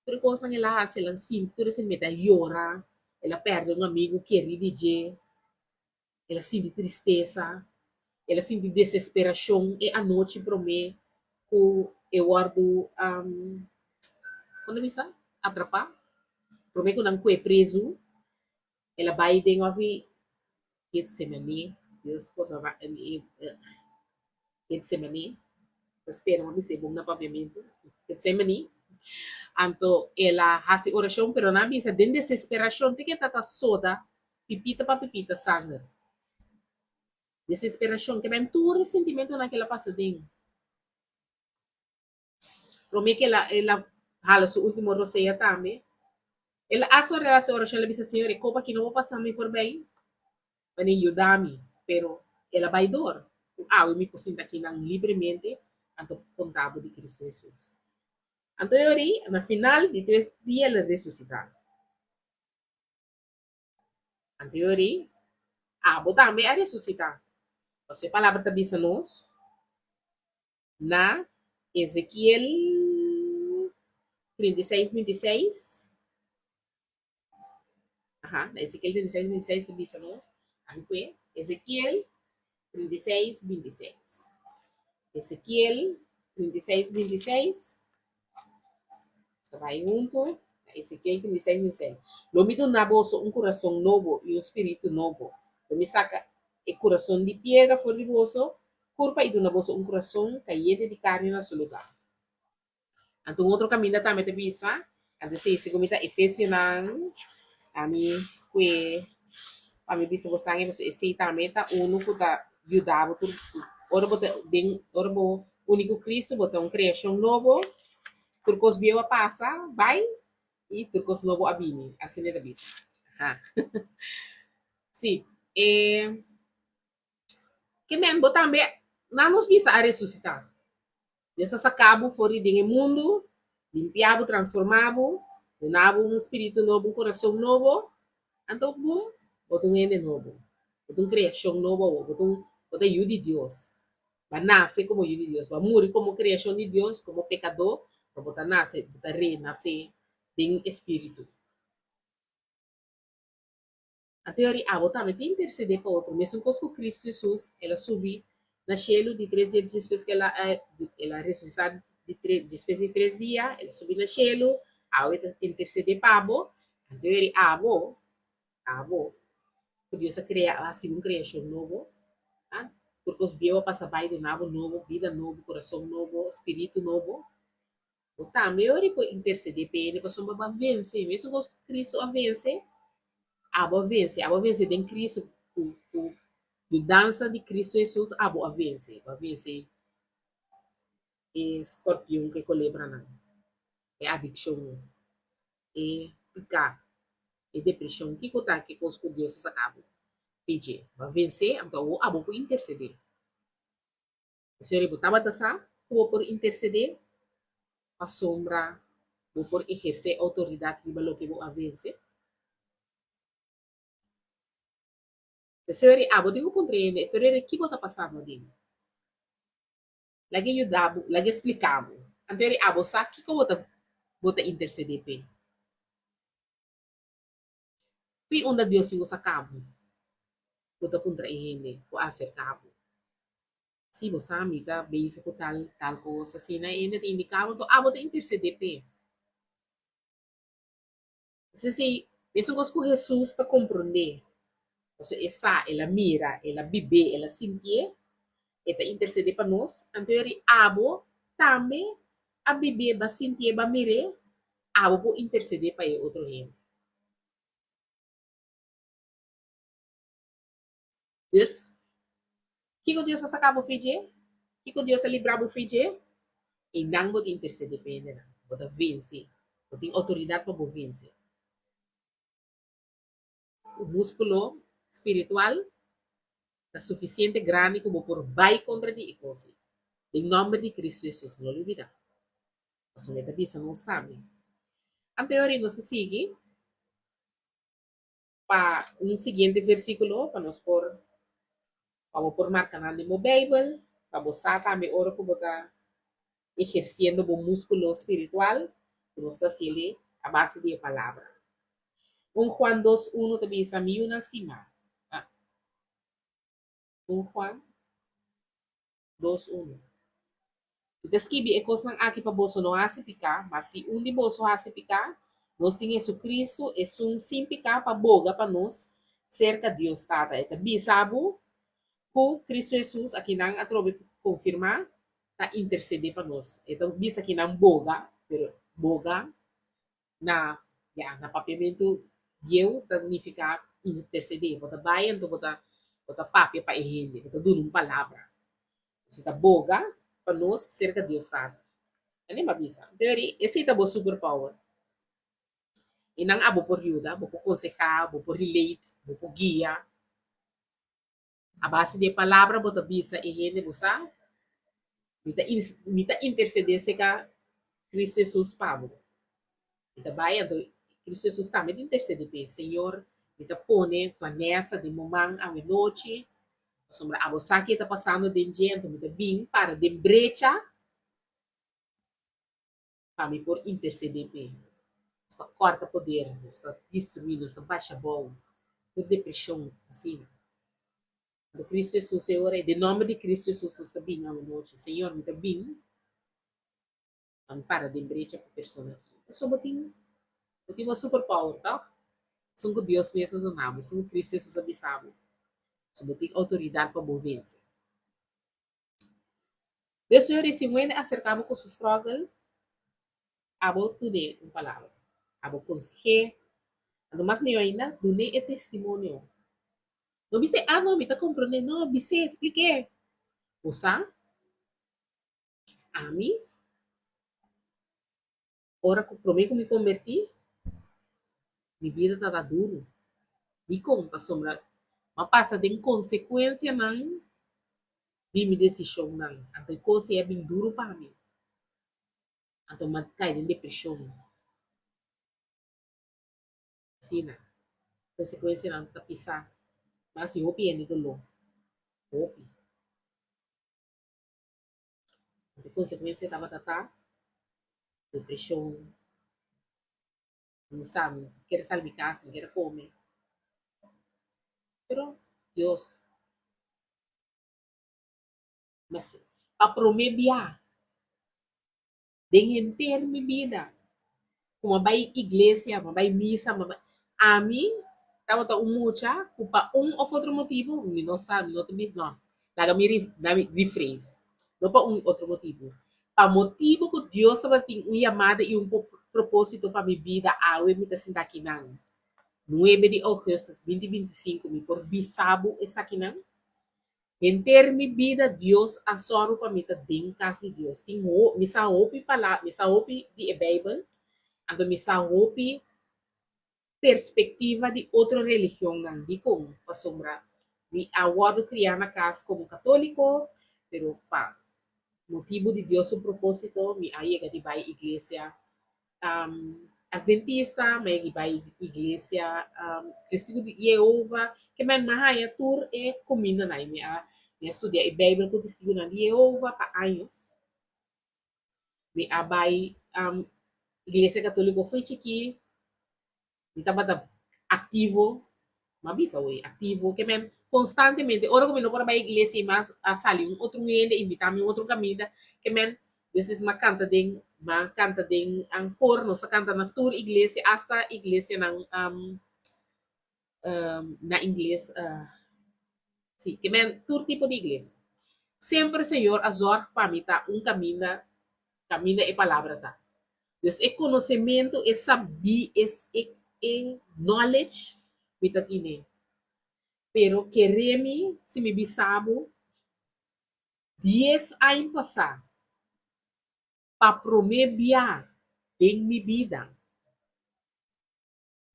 Speaker 1: Tur e kosnan el a hasi, el a sinti tur esei, mete a yora, el a pèrdè un amigu kerí di dje, el a sinti tristesa, el a sinti desesperashon e anochi promé ku e wòrdu, kon ta bisa? Atrapá, promé ku nan kue prezu. El a bai den òf i Getsemane, Dios por Getsemane, ta spera mi bisa e bon na papiamentu, Getsemane, anto el a hasi orashon pero nan a bisa den desesperashon te ke ta ta soda pipita pa pipita sanger, desesperashon ke ben tur e sentimentonan ke el a pasa den. Promé ku el a hala su último rosea tambe, el a hasi orashon, el a bisa, Señor, e kopa aki no por pasa mi forbei, manera yuda mi. Pero el a bai dor ku awe mi por sinta akinan libremente anto konta bo di Cristo Hesus. Anto e ora ei, na final di tres dia el a resusitá. Anto e ora ei, abo tambe a resusitá. Pasobra e palabra ta bisa nos. Na Ezekiel 36, 26, aha, na Ezekiel 36, 26 ta bisa nos, ami kue, Ezekiel 36, 26. Ezekiel 36, 26, nos ta bai huntu, na Ezekiel 36, 26. Lo mi duna boso un kurason nobo i un spiritu nobo. Lo mi saka e kurason di piedra for di boso kurpa i duna boso un kurason kayente di karni na su lugá. Anto un otro kaminda tambe ta bisa, anto esei segun mi ta Efesionan, ami kue pa mi bisa bosan e pasobra esei tambe ta unu ku ta yuda bo tur ora bo ta den ora bo uni ku Cristo bo ta un kreashon nobo, tur kos bieu a pasa bai i tur kos nobo a bini, asina e ta bisa. Aha. Sí, e. Ke men bo tambe nan nos bisa a resusitá. Dios a saká bo for di den e mundu, limpiá bo, transformá bo, duna bo un spiritu nobo, un kurason nobo, anto bum, bo ta un hende nobo. Bo ta un kreashon nobo awor, bo ta un, bo ta yu di Dios. Bo a nase komo yu di Dios, bo a muri komo kreashon di Dios, komo pekadó, pero bo ta nase, bo ta renasé den e spiritu. Anto yori abo tambe tin intercede pa otro. Mesun cos cu Cristo Jesus, el a subi na cielo di tres dia despues cu el a el a resucita di tres despues di tres dia, el a subi na cielo. Awe ta intercede pa bo, anto eri abo, abo, ku Dios a crea, a haci un creacion nobo, ah, tur cos bieu a pasa bai, duna bo nobo, bida nobo, corazon nobo, spiritu nobo. Bo tambe ori por intercede pa hende pasobra bo a vence, mesun cos cu Cristo a vence, abo a vence, abo a vence den Cristo cu cu yudansa di Cristo Jesus abo a vence, bo a vence e scorpion cu e colebranan, e adiccion, e pica, e depresion, kico ta ki cos cu Dios a saca bo di dje, bo a vence anto awor abo por intercede. Pasobra bo tabata sa ku bo por intersedé, pasobra bo por ehersé outoridat riba loke bo a vense. Pasobra abo tin ku puntra hende, pero ere ki bo ta pasando aden? Laga e yuda bo, laga e splika bo. Anto ere abo sa kiko bo ta bo ta intersedé p'e. Fi unda Dios tin ku saka bo? Bo ta puntra e hende ku a aserká bo. Si bo sa mi ta bezig ku tal tal kos asina e hende ta indiká bo anto abo ta intersedé p'e. Entonces si mesun kos ku Hesus ta komprondé, pasobra e sa, el a mira, el a bib'é, el a sintié, e ta intersedé pa nos, anto eri abo tambe a bib'é, b'a sintié, b'a mir'é, abo por intersedé pa e otro hende. Dus, kiko Dios a saka bo fi dje? Kiko Dios a libra bo fi dje? Einan bo ta intersedé pa hendenan. Bo ta vense. Bo tin outoridat pa bo vense. Bo múskulo spiritual ta sufisiente grandi ku bo por bai kontra di e kos ei. Den nòmber di Kristu Hesus, no lubidá. Pasobra e ta bisa nos tambe. Anto e ora ei nos ta sigui. Pa un siguiente versíkulo pa nos por pa bo por marka nan den bo Beibel, pa bo sa tambe ora ku bo ta ehersiendo bo múskulo spiritual, ku nos ta hasiel a base di e Palabra. Un Juan dos uno ta bisa, Mi yunan stimá. Ah. Un Juan. 2, 1. Mi ta skibi e kosnan aki pa boso no hasi piká, ma si un di boso hasi piká, nos tin Jesucristo, esun sin piká, pa boga pa nos serka Dios Tata. E ta bisa bo ku Cristo Jesus, akinan atrobe konfirmá, ta intersedé pa nos. E ta bisa akinan boga, pero boga na, ya, na papiamentu bieu ta nifiká intersedé. Bo ta bai anto bo ta bo ta papia pa e hende, bo ta duna un palabra. Boso ta boga pa nos serka Dios Tata. Anto mi a bisa, Teori, esei ta bo superpower. I nan abo por yuda, bo por konsehá, bo por relate, bo por guia. A base di e palabra bo ta bisa e hende bo sa, Mi ta mi ta intercede cerca Cristo Jesus pa bo. Mi ta bai anto Cristo Jesus tambe ta intercede p'e. Señor, mi ta pone Vanessa den bo man awe nochi, pasobra abo sa ke ta pasando den dje, anto mi ta bin para den brecha. pa mi por intercede p'e. Nos ta corta poder, nos ta destrui, nos ta basha abou tur depresion asina. Anto Cristo Jesus e ora ei, den nomber di Cristo Jesus nos ta bin awanochi. Señor, mi ta bin pa mi para den brecha pa persona aki. Pasobra bo tin, bo tin bo super power, toch? Esun cu Dios mes a duna bo, esun cu Cristo Jesus a bisa bo. Pasobra bo tin autoridad pa bo vence. Despues di si un hende aserká bo ku su struggle, abo dun'é un palabra, abo konseh'é, anto mas mihó ainda, dun'é e testimonio. No bis'é, ah no, mi ta komprondé, no, bis'é, splik'é. Bo sa, ami, Ora ku promé ku mi kombertí, mi bida tabata duru. Dikon? Pasobra mi a pasa den konsekuensianan di mi desishonnan. Anto e kos ei a bin duru pa mi. Anto mi a kai den depreshon. Asina, konsekuensianan ta pisá. Mi a hasi hopi hende doló. Hopi. E konsekuensia tabata ta depreshon, mi sa mi kier sali mi kas, mi kier kome, pero Dios mas pa prome bia den henter mi bida. Ku m'a bai iglesia, m'a bai misa, m'a bai. Ami tabata un mucha ku pa un òf otro motibu, mi no sa, mi no ta bisa, no, laga mi rephrase, no pa un otro motibu, pa motibu ku Dios tabatin un yamada i un propósito pa mi bida, awe mi ta sinta akinan, nuebe di ougùstùs binti 25, mi por bisa bo esakinan. Henter mi bida Dios a sòru pa mi ta den kas di Dios. Tin ho, mi sa hopi pala, mi sa hopi di e Bijbel, anto mi sa hopi perspektiva di otro religionnan. Dikon? Pasobra mi a wòrdu kriá na kas komo katóliko, pero pa motibu di Dios su propósito mi a yega di bai iglesia Adventista, mi a yega di bai iglesia Testigu di Yehova, ke men mi a haña tur e kumindanan. Mi a mi a studia e Beibel ku Testigunan di Yehova pa años. Mi a bai iglesia katóliko fo'i chikí. Mi tabata aktivo, mi a bisa oye, aktivo, ke men konstantemente, ora ku mi no por a bai iglesia i mas a sali un otro hende invitá mi un otro kaminda, ke men despues mi a kanta den, mi a kanta den kor, nos a kanta na tur iglesia, asta iglesianan na ingles, si, ke men tur tipo di iglesia. Semper Señor a zòrg pa mi ta un kaminda, kaminda e palabra ta. Dus e konosementu, e sabí, e e knowledge mi ta tine. Pero kere mi si mi bisa bo, dies aña pasá, pa promé bia den mi bida,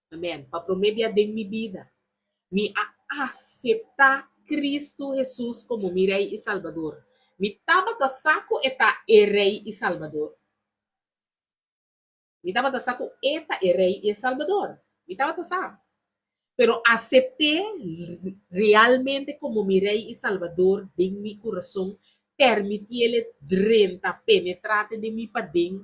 Speaker 1: Amen. Pa promé bia den mi bida, mi a aseptá Kristu Hesus komo mi Rei i Salbador. Mi tabata sa ku e ta e Rei i Salbador. Mi tabata sa ku e ta e Rei i e Salbador. Mi tabata sa. Pero asept'é realmente komo mi Rei i Salbador den mi kurason, permitié-le drenta, penetrá te den mi paden,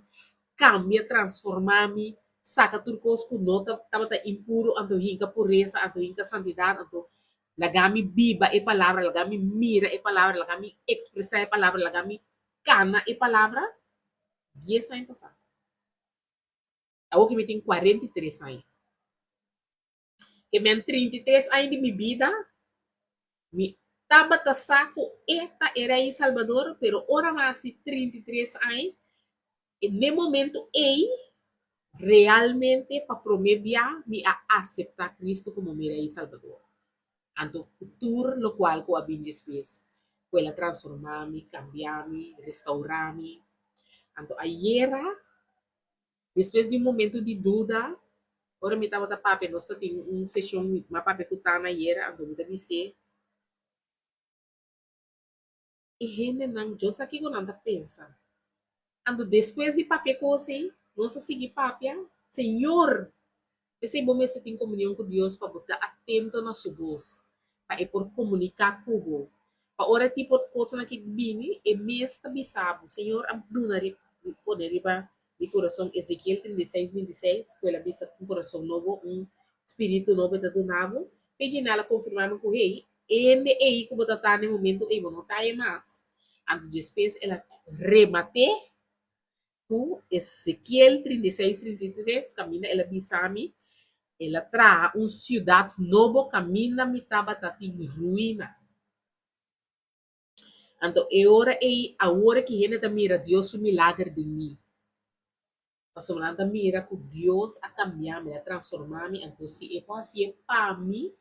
Speaker 1: kambia, transformá mi, saka tur kos ku no ta tabata impuru, anto hinka puresa, anto hinka santidat, anto laga mi biba e palabra, laga mi mira e palabra, laga mi ekspresá e palabra, laga mi kana e palabra. Dies aña pasá. Awor ku mi tin 43 aña. Ke men 33 aña di mi bida, mi tabata sa ku e ta e Rei i Salbador, pero ora mi a hasi 33 aña, e n'e momento ei, realmente pa promé bia mi a aseptá Cristo komo mi Rei i Salbador. Anto ku tur lokual ku a bin despues, ku el a transformá mi, kambiá mi, restourá mi. Anto ayera Despues di un momento di duda, ora mi tabata papia, nos ta tin un seshon, mi a papia ku Tana ayera, anto mi ta bis'é, E hendenan, Dios sa kiko nan ta pensa. Anto despues di papia kos ei, nos a sigui papia, Señor, P'esei bo mester tin komunion ku Dios pa bo ta atento na su bos, pa e por komuniká ku bo. Pa ora e tipo kosnan aki bini, e mes ta bisa bo, Señor a duna pone riba mi kurason Ezekiel 36, 26, ku el a bisa un kurason nobo, un spiritu nobo e ta duna bo. P'e djinal a konfirmá mi ku, hey, e hende ei ku bo ta ta na e momento ei, bo no ta e mas. Anto despues el a remat'é Ku Ezekiel 36, 33, kaminda el a bisa mi, El a traha un siudat nobo kaminda mi tabata tin ruina. Anto e ora ei, awor ki hende ta mira Dios su milager den mi, pasobra nan ta mira ku Dios a kambia mi, el a transformá mi, anto si e por hasié pa mi,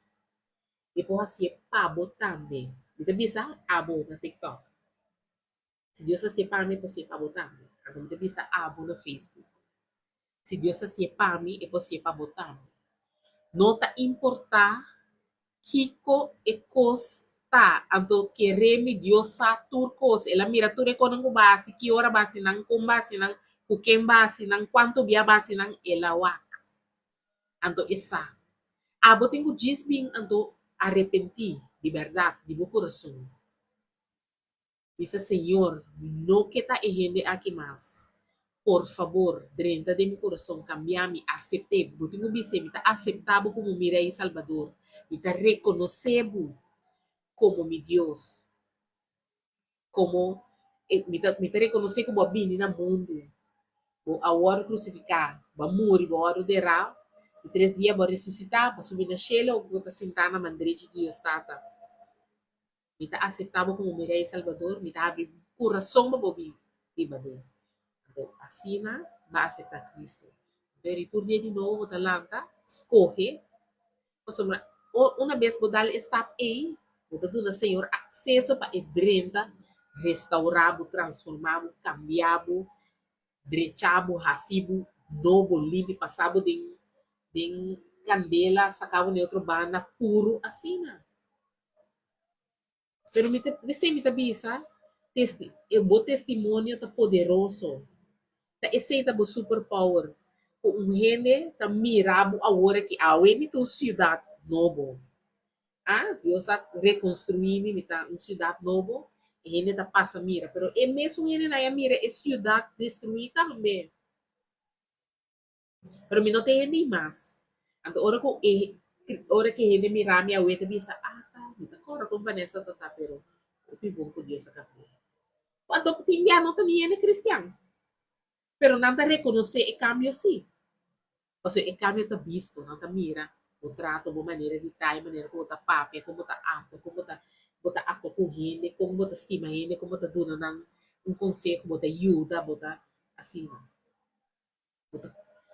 Speaker 1: e por hasié pa bo tambe. Mi ta bisa abo na TikTok. Si Dios hasié pa mi, e por hasié pa bo tambe. Anto mi ta bisa abo na Facebook. Si Dios hasié pa mi, e por hasié pa bo tambe. No ta importá kiko e kos ta. Anto kere mi, Dios sa tur kos. El a mira tur e kosnan ku bo a hasi, ki ora bo a hasi nan, kon bo a hasi nan, ku ken bo a hasi nan, kuantu bia bo a hasi nan, el a wak. Anto e sa. Abo tin ku djis bin anto arepentí di bèrdat, di bo kurason. Bisa, Señor, mi no ke ta e hende aki mas. Por fabor, drenta den mi kurason, kambia mi, asept'é. Bo tin ku bis'é, Mi ta aseptá bo komo mi Rei i Salbador. Mi ta rekonosé bo komo mi Dios, komo e, mi ta, mi ta rekonosé ku bo a bini na mundu, bo a wòrdu krusifiká. Bo a muri, bo a wòrdu derá, di tres dia bo a resusitá, bo a subi na shelu, bo ta sintá na man drechi di Dios Tata. Mi ta aseptá bo komo mi Rei i Salbador, mi ta habri mi kurason pa bo bin biba den. Anto asina bo a aseptá Kristu. Anto e tur dia di nobo bo ta lanta, skohe, pasobra una bes bo dal e stap ei, bo ta duna Señor akseso pa e drenta, restaurá bo, transformá bo, kambia bo, drecha bo, hasi bo nobo, limpi, pasa bo den den kandela, saka bo na e otro banda puru asina. Pero mi ta esei mi ta bisa, testi e bo testimonio ta poderoso. Ta esei ta bo super power, ku un hende ta mira bo awor aki, awe mi ta un siudat nobo. Ah, Dios a rekonstruí mi, mi ta un siudat nobo, e hende ta pasa mira. Pero e mesun hendenan a mira e siudat destruí tambe. Pero mi no ta hende ei mas. Anto ora ku e ora ku e hende mira mi awe ta bisa, Ata, mi ta kòrda kon Vanessa ta ta, pero hopi bon ku Dios a kambia. Anto tin bia no ta ni hende kristian, pero nan ta rekonosé e kambio sí. Pasobra e kambio ta bisto, nan ta mira bo trato, bo manera di ta, e manera ku bo ta papia, kon bo ta aktua, kon bo ta bo ta aktua ku hende, kon bo ta stima hende, kon bo ta duna nan un konseho, bo ta yuda, bo ta asina. Bo ta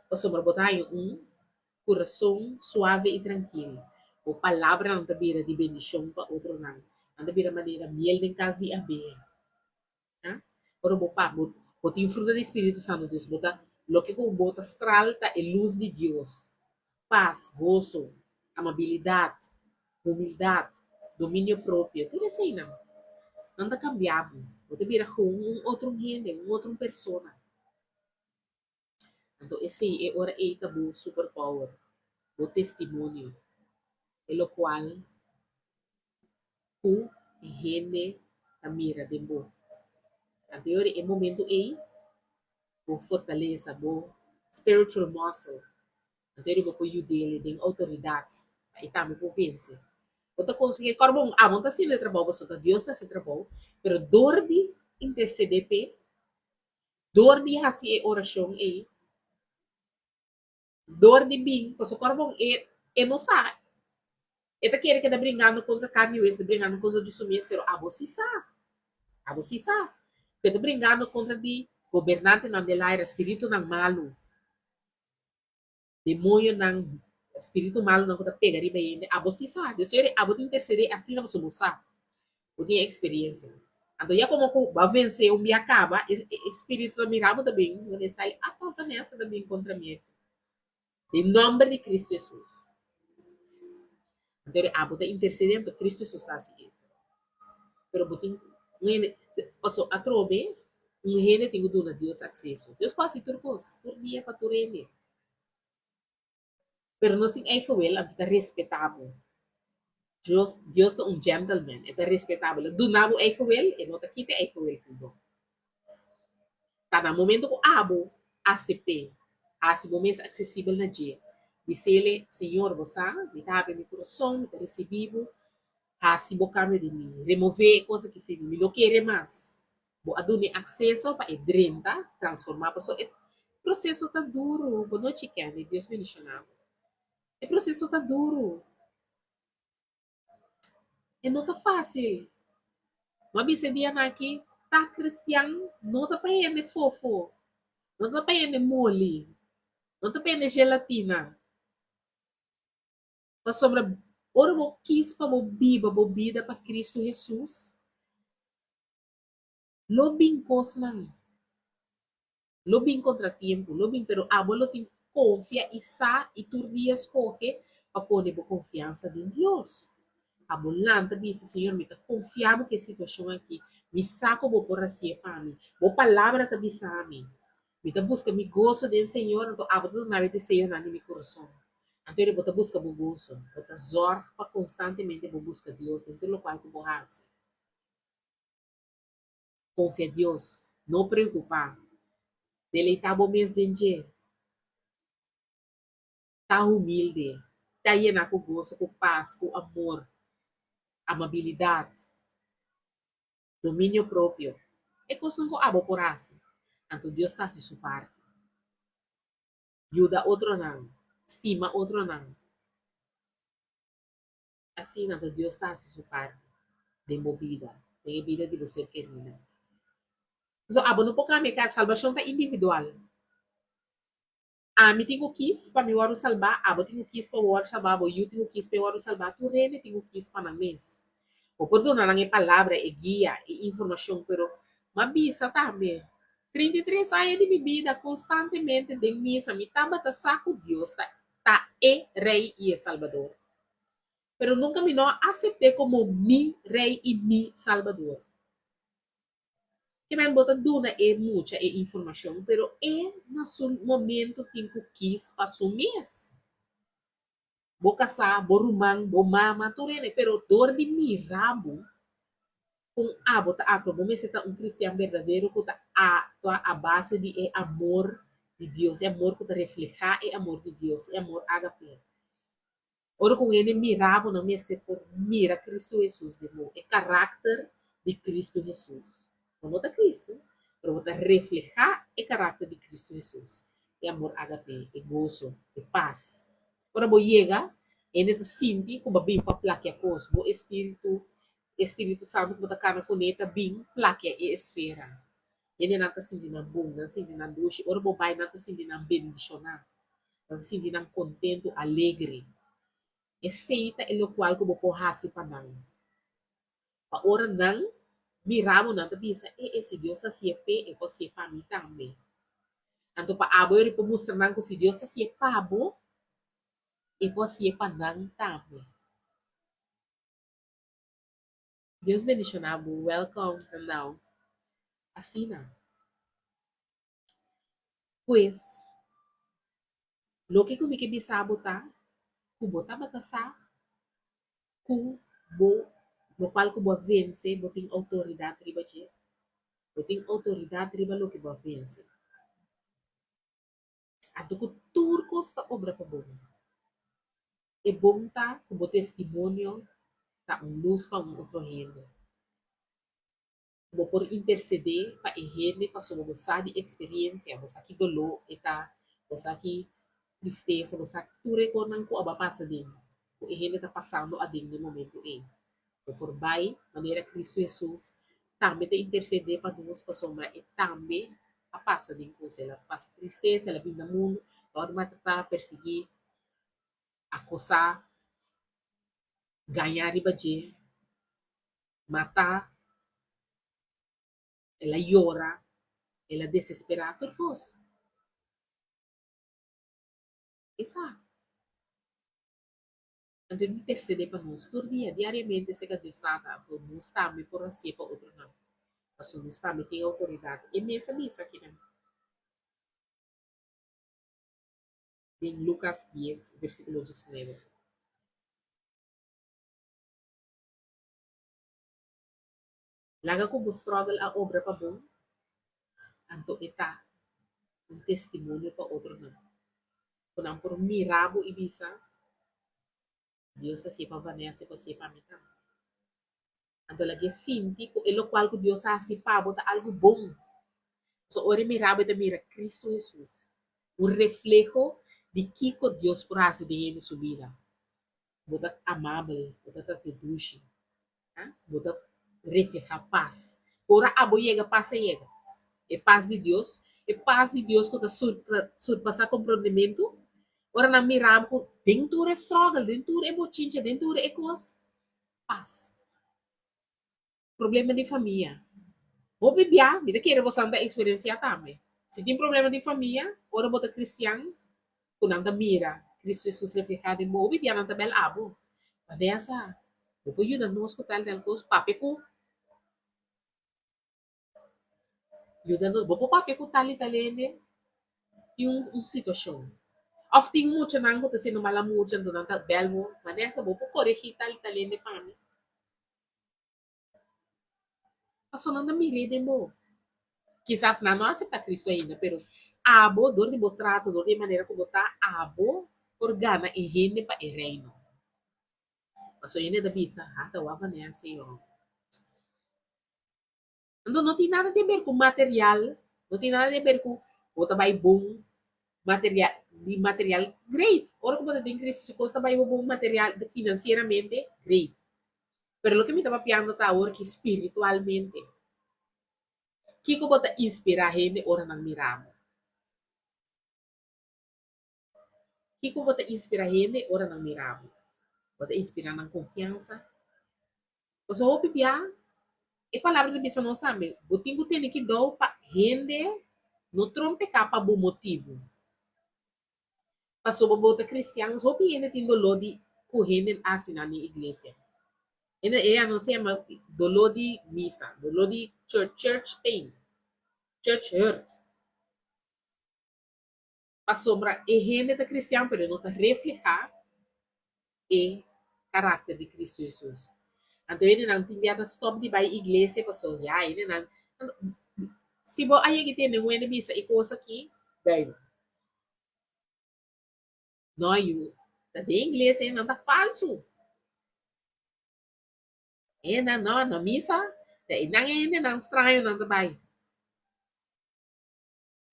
Speaker 1: pasobra bo ta haña un kurason suave i trankil. Bo palabranan ta bira di bendishon pa otronan. Nan ta bira manera miel den kas di abeha. Ha? Ora bo pa bo bo tin fruta di Spiritu Santu, dus bo ta loke ku bo ta stral ta e lus di Dios. Pas, goso, amabilidat, humildat, dominio propio, tur eseinan. Nan ta kambia bo. Bo ta bira gewoon un otro hende, un otro persona. Anto esei e ora ei ta bo superpower, bo testimonio, e lokual ku e hende ta mira den bo. Anto e ora e momento ei bo fortalesa, bo spiritual muscle, Anto e riba por yud'el den outoridat pa e tambe por vense. Bo ta konsegui kòrda bon, abo no ta hasiendo e trabou pasobra ta Dios ta hasi e trabou, pero dor di intersedé p'e, dor di hasi e orashon ei, dor di bin, pasobra kòrda bon e e no sa, e ta kere keda bringando kontra karni i wes, ta bringando kontra di su mes, pero abo si sa, abo si sa ku e ta bringando kontra di gobernantenan del aire, spiritunan malu. Demonionan, spiritu malunan ku ta pega riba hende, abo si sa. Dios yere abo ta intersedé asina pasobra bo sa, bo tin e eksperensia. Anto ya komo ku bo a vensé un bia kaba, e e spiritu ta mira bo ta bin, bo ta style, ata Vanessa ta bin kontra mi aki. Den nòmber di Kristu Hesus. Anto yere abo ta intersedé, anto Kristu Hesus ta hasi e. Pero bo tin un hende, pasobra atrobe un hende tin ku duna Dios akseso. Dios por hasi tur kos, tur dia pa tur hende. Pero no sin eigen wil, anto ta respetá bo. Dios, Dios ta un gentleman, e ta respetá bo. El a duna bo eigen wil, e no ta kita e eigen wil for bo. Ta na momento ku abo asept'é, hasi bo mes aksesibel na dje, bis'el, Señor, bo sa, mi ta habri mi kurason, mi ta risibí bo, hasi bo kambio di mi, remové e kos aki for mi, mi no kere mas. Bo a duna e akseso pa e drenta, transformá, pasobra e proseso ta duru. Bo nochi, Kenny, Dios bendishoná bo. E proseso ta duru. E no ta fásil. Bo a bisa e dianan aki, ta kristian no ta pa hende fofo, no ta pa hende moli, no ta pa hende gelatina. Pasobra ora bo kis pa bo biba bo bida pa Kristu Hesus, lo bin kosnan. Lo bin kontratiempo, lo bin, pero abo lo tin konfia i sa i tur dia skohe pa pone bo konfiansa den Dios. Abo lanta bisa, Señor, mi ta konfia bo ku e situashon aki, mi sa ku bo por hasié pa mi, bo palabra ta bisa mi. Mi ta buska mi goso den Señor, anto abo ta duna mi e deseonan di mi kurason. Anto bo ta buska bo goso, bo ta zòrg pa konstantemente bo buska Dios den tur lokual ku bo hasi. Konfia Dios, no preokupá. Deleitá bo mes den dje. Ta humilde, ta yená ku goso, ku pas, ku amor, amabilidat, dominio propio. E kosnan ku abo por hasi, anto Dios ta hasi su parti. Yuda otronan, stima otronan. Asina ta Dios ta hasi su parti den bo bida, den e bida di bo ser kerinan. So abo no por kambia e salbashon ta individual. Ami tin ku kis pa mi wòrdu salbá, abo tin ku kis pa bo wòrdu salbá, bo yu tin ku kis pa e wòrdu salbá, tur hende tin ku kis pa nan mes. Bo por duna nan e palabra, e guia, e informashon, pero m'a bisa tambe, 33 aña di mi bida konstantemente den misa mi tabata sa ku Dios ta ta e Rei i e Salbador. Pero nunka mi no a asept'é komo mi Rei i mi Salbador. Ke men bo ta duna e mucha e informashon, pero e na su momento tin ku kis pa su mes. Bo kasá, bo ruman, bo mama, tur hende, pero dor di mira bo kon abo ta aktua, bo mester ta un kristian berdadero ku ta aktua a base di e amor di Dios, e amor ku ta reflehá e amor di Dios, e amor ágape. Ora ku un hende mira bo, nan mester por mira Kristu Hesus den bo, e karakter di Kristu Hesus. Bo no ta Kristu, pero bo ta reflehá e karakter di Kristu Hesus, e amor ágape, e goso, e pas. Ora bo yega, hende ta sinti ku bo a bin pa plakia kos. Bo espíritu, e Spiritu Santu ku bo ta kana kuné ta bin plakia e esfera. Hendenan ta sinti nan bon, nan sinti nan dushi. Ora bo bai, nan ta sinti nan bendishoná. Nan ta sinti nan kontentu, alegre. Esei ta e lokual ku bo por hasi pa nan. Pa ora nan mira bo, nan ta bisa, E, e, si Dios hasié p'e, e por hasié pa mi tambe. Anto pa abo yori por mustra nan ku si Dios hasié pa bo, e por hasié pa nan tambe. Dios bendiciona bo welcome Randao asina pues loke ku mi ke bisa bo ta ku bo tabata sa ku bo lokual ku bo a vense bo tin outoridat riba dje bo tin outoridat riba loke bo a vense anto ku tur kos ta obra pa bo. E bon ta ku bo testimonio ta un lus pa un otro hende. Bo por intersedé pa e hende pasobra bo sa di eksperensia, bo sa ki doló e ta, bo sa ki tristesa, bo sa tur e kosnan ku abo a pasa den, ku e hende ta pasando aden den momentu ei. Bo por bai manera Kristu Hesus tambe ta intersedé pa nos pasobra e tambe a pasa den kos, el a pasa tristesa, el a bin na mundu, el a wòrdu maltratá, persiguí. Akosá, gañá riba dje, matá, el a yora, el a desesperá, tur kos. E sa. Anto e intersedé pa nos tur dia, diariamente serka Dios Tata, anto nos tambe por hasié pa otronan, pasobra nos tambe tin outoridat. E mes a bisa kinan. Den Lukas dies, versíkulo diesnuebe. Laga ku bo struggle a obra pa bon, anto e ta un testimonio pa otronan, ku nan por mira bo i bisa, Dios a hasié pa Vanessa, e por hasié pa mi tambe. Anto lag'é sinti ku e lokual ku Dios a hasi pa bo ta algu bon. Pasobra ora e mira bo e ta mira Kristu Hesus, un refleho di kiko Dios por hasi den hende su bida. Bo ta amabel, bo ta trata dushi, bo ta reflehá pas. Ora abo yega, pas a yega. E pas di Dios, e pas di Dios ku ta surpasá komprondementu, ora nan mira bo ku den tur e struggle, den tur e bochincha, den tur e kos, pas. Problema di famia. Hopi bia, mi ta kere bosan ta eksperensiá tambe. Si tin problema di famia, ora bo ta kristian, ku nan ta mira Kristu Hesus reflehá den bo, hopi bia nan ta bèl abo. Vanessa, bo por yuda nos ku tal tal kos? Papia ku Yuda nos. Bo por papia ku tal i tal hende? Tin un un situashon. Òf tin muchanan ku ta siendo mala mucha, anto nan ta bèl bo, Vanessa, bo por koregí tal i tal hende pa mi? Pasobra nan ta mir'é den bo. Kisas nan no a aseptá Kristu ainda, pero abo, dor di bo trato, dor di e manera ku bo ta, abo por gana e hende pa e Reino. Pasobra hende ta bisa, Ha, ta wak Vanessa yo. Anto no tin nada di ber ku material, no tin nada di ber ku bo ta bai bon material. di material, great. Ora ku bo ta den Cristo si kos ta bai bo bon material finansieramente, great. Pero loke mi ta papiando ta awor ki spiritualmente. Kiko bo ta inspirá hende ora nan mira bo? Kiko bo ta inspirá hende ora nan mira bo? Bo ta inspirá nan konfiansa? Pasobra hopi bia e palabra ta bisa nos tambe, bo tin ku tene kidou pa hende no trompeká pa bo motibu. Pasobra bo ta kristian, hopi hende tin doló di ku hende hasi nan den iglesia. Hende e nos ta yama doló di misa, doló di church, church pain, church hurt. Pasobra e hende ta kristian pero e no ta reflehá e karakter di Kristu Hesus. Anto hendenan tin bia ta stòp di bai iglesia pasobra ya hendenan si bo a yega i tende un hende bisa e kos aki duivel. No yu, ta den iglesia hendenan ta falsu. Hendenan no na misa ta einan e hendenan strañonan ta bai.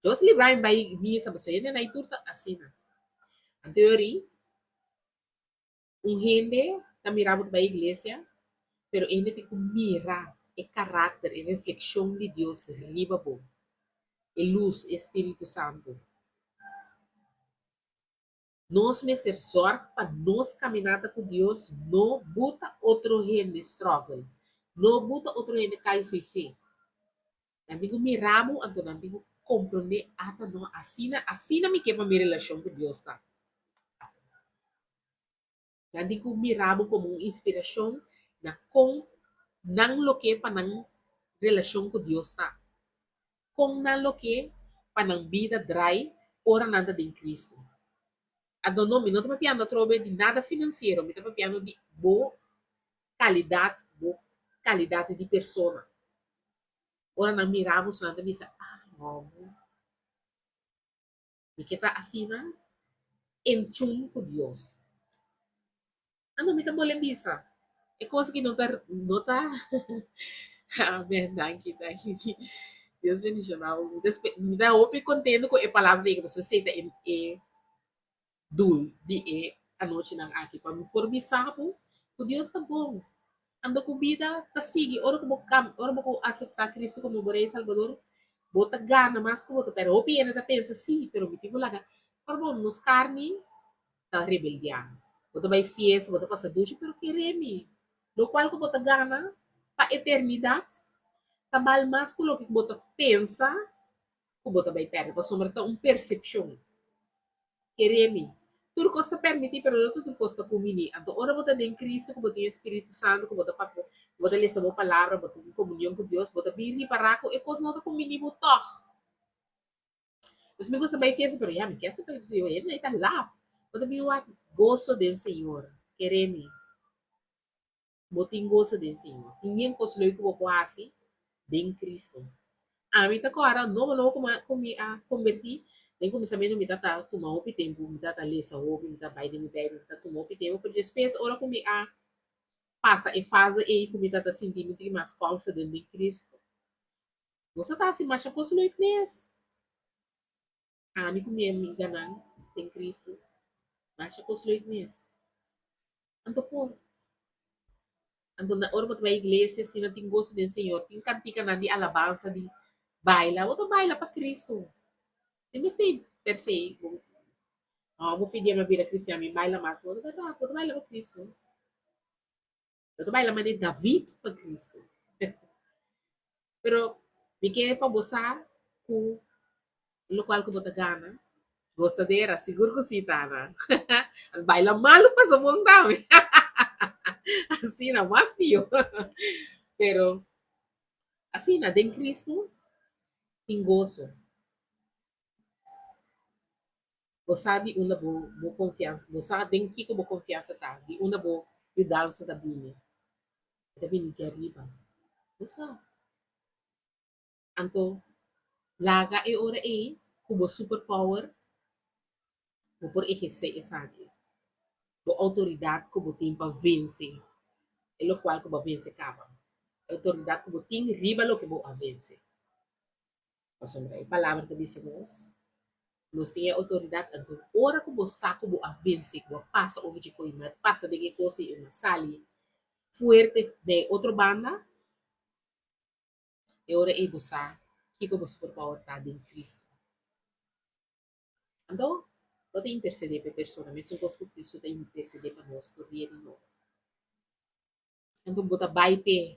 Speaker 1: Dios libra mi bai misa pasobra hende nan tur ta asina. Anto yori un hende ta mira bo ta bai iglesia pero e hende tin ku mira e karakter, e reflekshon di Dios riba bo, e lus, e Spiritu Santu. Nos mester zòrg pa nos kaminata ku Dios no buta otro hende struggle, no buta otro hende kai fo'i fe. Nan tin ku mira bo, anto nan tin ku komprondé, ata no, asina, asina mi ke pa mi relashon ku Dios ta. Nan tin ku mira bo komo un inspirashon na kon nan lo ke pa nan relashon ku Dios ta, kon nan lo ke pa nan bida drai ora nan ta den Kristu. Anto no, mi no ta papiando atrobe di nada finansiero, mi ta papiando di bo kalidat, bo kalidat di persona. Ora nan mira bo, nan ta bisa, ah, no, Mi ke ta asina en tune ku Dios. Anto mi ta bole bisa e kos ki no ta no ta amen danki danki Dios bendiciona bo. Mi ta mi ta hopi kontento ku e palabra ei pasobra esei ta e dul di e anochinan aki pa mi por bisa bo ku Dios ta bon. Anto ku bida ta sigui ora ku bo kam ora bo ku aseptá Cristo komo bo Rei i Salbador, bo ta gana mas ku bo ta pèrdè. Hopi hende ta pensa, Sí, pero mi tin ku laga. Pero bon, nos karni ta rebeldiá. Bo ta bai fiesta, bo ta pasa dushi, pero kere mi, lokual ku bo ta gana pa eternidat ta bal mas ku loke ku bo ta pensa ku bo ta bai pèrdè, pasobra ta un persepshon. Kere mi. Tur kos ta permití, pero no ta tur kos ta kumbiní. Anto ora bo ta den Cristo, ku bo tin e Spiritu Santu, ku bo ta papia, ku bo ta lesa bo palabra, bo tin komunion ku Dios, bo ta bin ripará ku e kos no ta kumbiní bo tòg. Dus mi gusta bai fiesta, pero ya mi ke aseptá Cristo. Yo hende ta laf. Bo ta bin wak goso den Señor. Kere mi. Bo tin goso den Señor. Tin yen kos leuk ku bo por hasi den Cristo. Ami ta kòrda nobo nobo ku ku mi a kombertí, den kuminsamentu mi tabata tuma hopi tempu, mi tabata lesa hopi, mi tabata bai den mi Bijbel, mi tabata tuma hopi tempu, pero despues ora ku mi a pasa e fase ei ku mi tabata sinti mi tin mas confident den Cristo, nos a ta hasi masha kos leuk mes. Ami ku mi amiganan den Cristo, masha kos leuk mes. Anto por. Anto na ora bo ta bai iglesia asina tin goso den Señor, tin kantikanan di alabansa di baila, bo ta baila pa Cristo. Tin mester per se bo no bo fidi mi a bira cristian mi baila mas, no ta bèrdat, bo ta baila pa Cristo. Bo ta baila manera David pa Cristo. Pero mi ke pa bo sa ku lokual ku bo ta gana, gosadera, sigur ku si, Tana. Baila malu pasa bon tambe. Asina, mas pio. Pero asina, den Cristo tin goso. Bo sa di unda bo bo konfiansa, bo sa den kiko bo konfiansa ta, di unda bo yudansa ta bini. E ta bini djariba. Bo sa. Anto, laga e ora ei ku bo superpower bo por ehersé esaki, bo outoridat ku bo tin pa vense e lokual ku bo a vense kaba, e outoridat ku bo tin riba loke bo a vense. Pasobra e Palabra ta bisa nos. Nos tin e outoridat, anto ora ku bo sa ku bo a vense, ku bo a pasa over dje koi, mi a pasa den e kos ei i mi a sali fuerte den e otro banda, e ora ei bo sa kiko bo superpower ta den Cristo. Anto, bo ta intersedé pa e persona, mesun kos ku Cristo ta intersedé pa nos tur dia di nobo. Anto bo ta bai p'e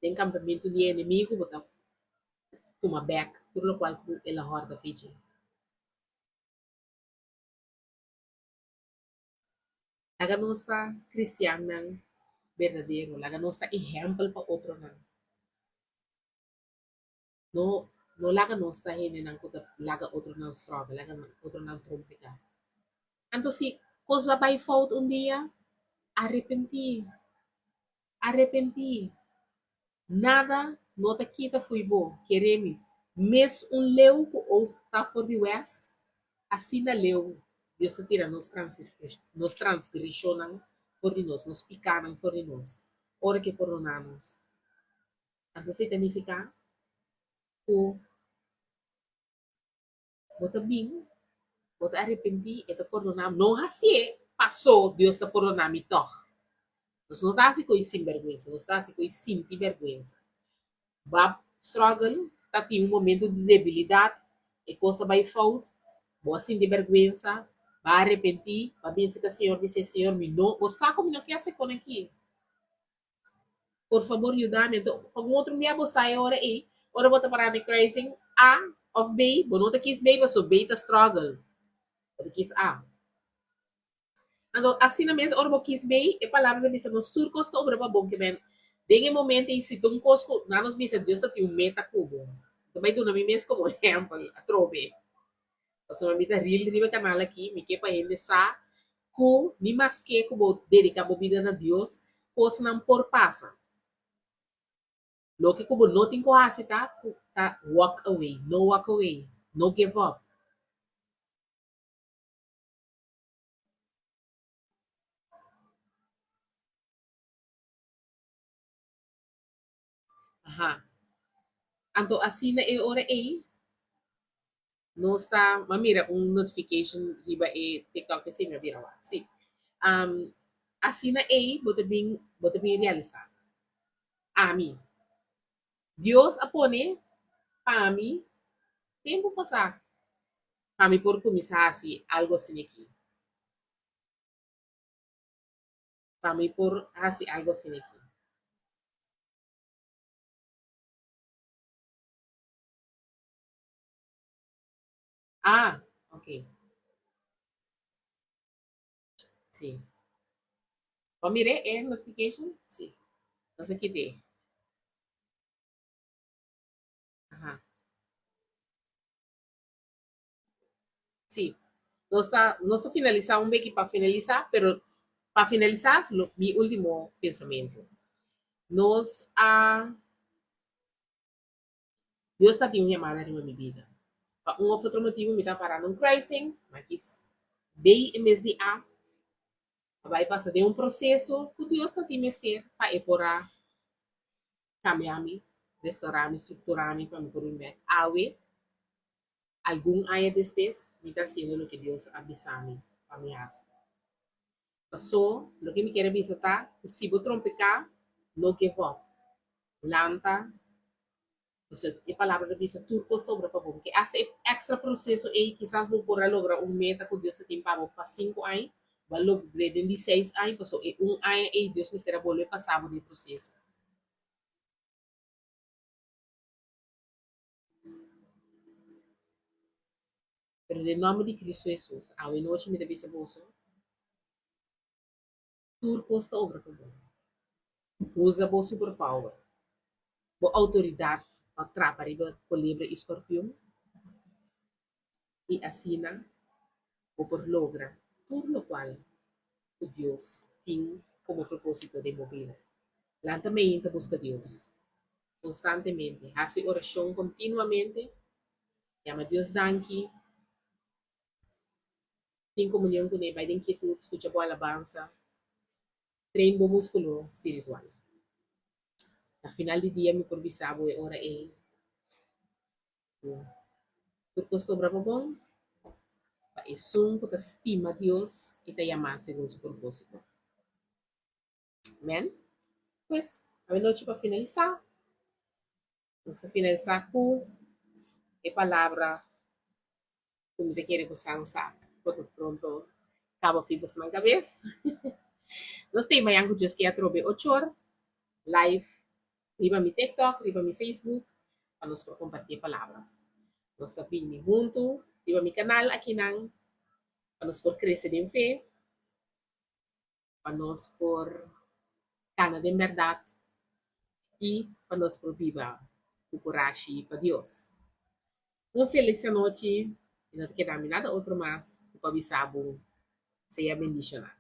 Speaker 1: den kampamentu di e enemigu, bo ta tuma bèk tur lokual ku el a hòrda p'e dje. Laga nos ta kristiannan berdadero, laga nos ta ehèmpel pa otronan. No no laga nos ta hendenan ku ta laga otronan struggle, laga otronan trompeká. Anto si kos a bai fout un dia, arepentí, arepentí. Nada no ta kita fo'i bo, kere mi. Mes un leu ku oost ta for di west, asina leu Dios ta tira nos nos transgreshonnan for di nos, nos pikánan for di nos, ora ku e pordoná nos. Anto esei ta nifiká ku bo ta bin, bo ta arepentí, e ta pordoná bo. No hasié pasó Dios ta pordoná mi tòg. Nos no ta hasi ku e sinbèrgwensa, nos ta hasi ku e sinti bèrgwensa. Bo a struggle, ta tin un momento di debilidat, e kos a bai fout, bo a sinti bèrgwensa, bo a arepentí, bo a bin serka Señor bis'é, Señor, mi no, bo sa ku mi no ke hasi kon aki. Por fabor yuda mi. Anto pa un otro bia bo sa e ora ei, ora bo ta para na kruising A of B, bo no ta kis B pasobra B ta struggle. Bo ta kis A. Anto asina mes ora bo kis B, e palabra ta bisa nos tur kos ta obra pa bon ke men den e momento ei si ta un kos ku nan nos bisa Dios ta tin un meta ku bo. Ta bai duna mi mes komo ehèmpel atrobe. Pasobra mi ta ril riba e kanal aki, mi ke pa hende sa ku ni maske ku bo dediká bo bida na Dios, kosnan por pasa. Loke ku bo no tin ku hasi ta ku ta walk away, no walk away, no give up. Aha. Anto asina e ora ei nos ta m'a mira un notification riba e TikTok esei mi a bira wak. Sí. Asina ei bo ta bin bo ta bin realisá. Ami. Dios a pone pa mi tempu pasá pa mi por kuminsá hasi algu asina aki. Pa mi por hasi algu asina aki. Ah, ok. Sí. Bo a mir'é e notification? Sí. Nos a kit'é. Aha. Sí. Nos ta, nos ta finalisá un beki pa finalisá, pero pa finalisá lo, mi último pensamentu. Nos a, Dios ta tin un yamada riba mi bida. Pa un of otro motibu mi ta pará na un kruising, mi a kis B en bes di A. A bai pasa den un proseso ku Dios ta tin mester pa e por a kambia mi, restorá mi, strukturá mi pa mi por bin bèk. Awe, algun aña despues, mi ta hasiendo loke Dios a bisa mi pa mi hasi. Pasó, loke mi kier a bisa ta ku si bo trompeká, no give up. Lanta, pasobra e palabra ta bisa tur kos ta obra pa bo. Ke asta e extra proseso ei kisas bo por a logra un meta ku Dios ta tin pa bo pa sinku aña, bo a logr'é den di seis aña, pasobra e un aña ei Dios mester a bolbe pasa bo den e proseso. Pero den nòmber di Kristu Hesus, awe nochi mi ta bisa boso, Tur kos ta obra pa bo. Usa bo superpower, bo outoridat pa trapa riba kolebra i skorpion, i asina bo por logra tur lokual ku Dios tin komo propósito den bo bida. Lanta meinta buska Dios konstantemente, hasi orashon kontinuamente, yama Dios danki. Tin komunion kuné, bai den kietut, skucha bo alabansa, train bo múskulo spiritual. Na final di dia mi por bisa bo e ora ei ku tur kos ta obra pa bon. Pa esun ku ta stima Dios i ta yamá segun su propósito. Amèn. Pues, awenochi pa finalisá, nos ta finalisá ku e palabra ku mi ta kere ku san sa por lo pronto kaba fi bosnan kabes. Nos ta e mañan ku Dios ke atrobe ochor live riba mi TikTok, riba mi Facebook pa nos por kompartí e palabra. Nos ta bini huntu riba mi kanal akinan pa nos por krese den fe, pa nos por kana den bèrdat i pa nos por biba ku kurashi pa Dios. Un felis anochi i no ta keda mi nada otro mas ku pa bisa bo sea bendishoná.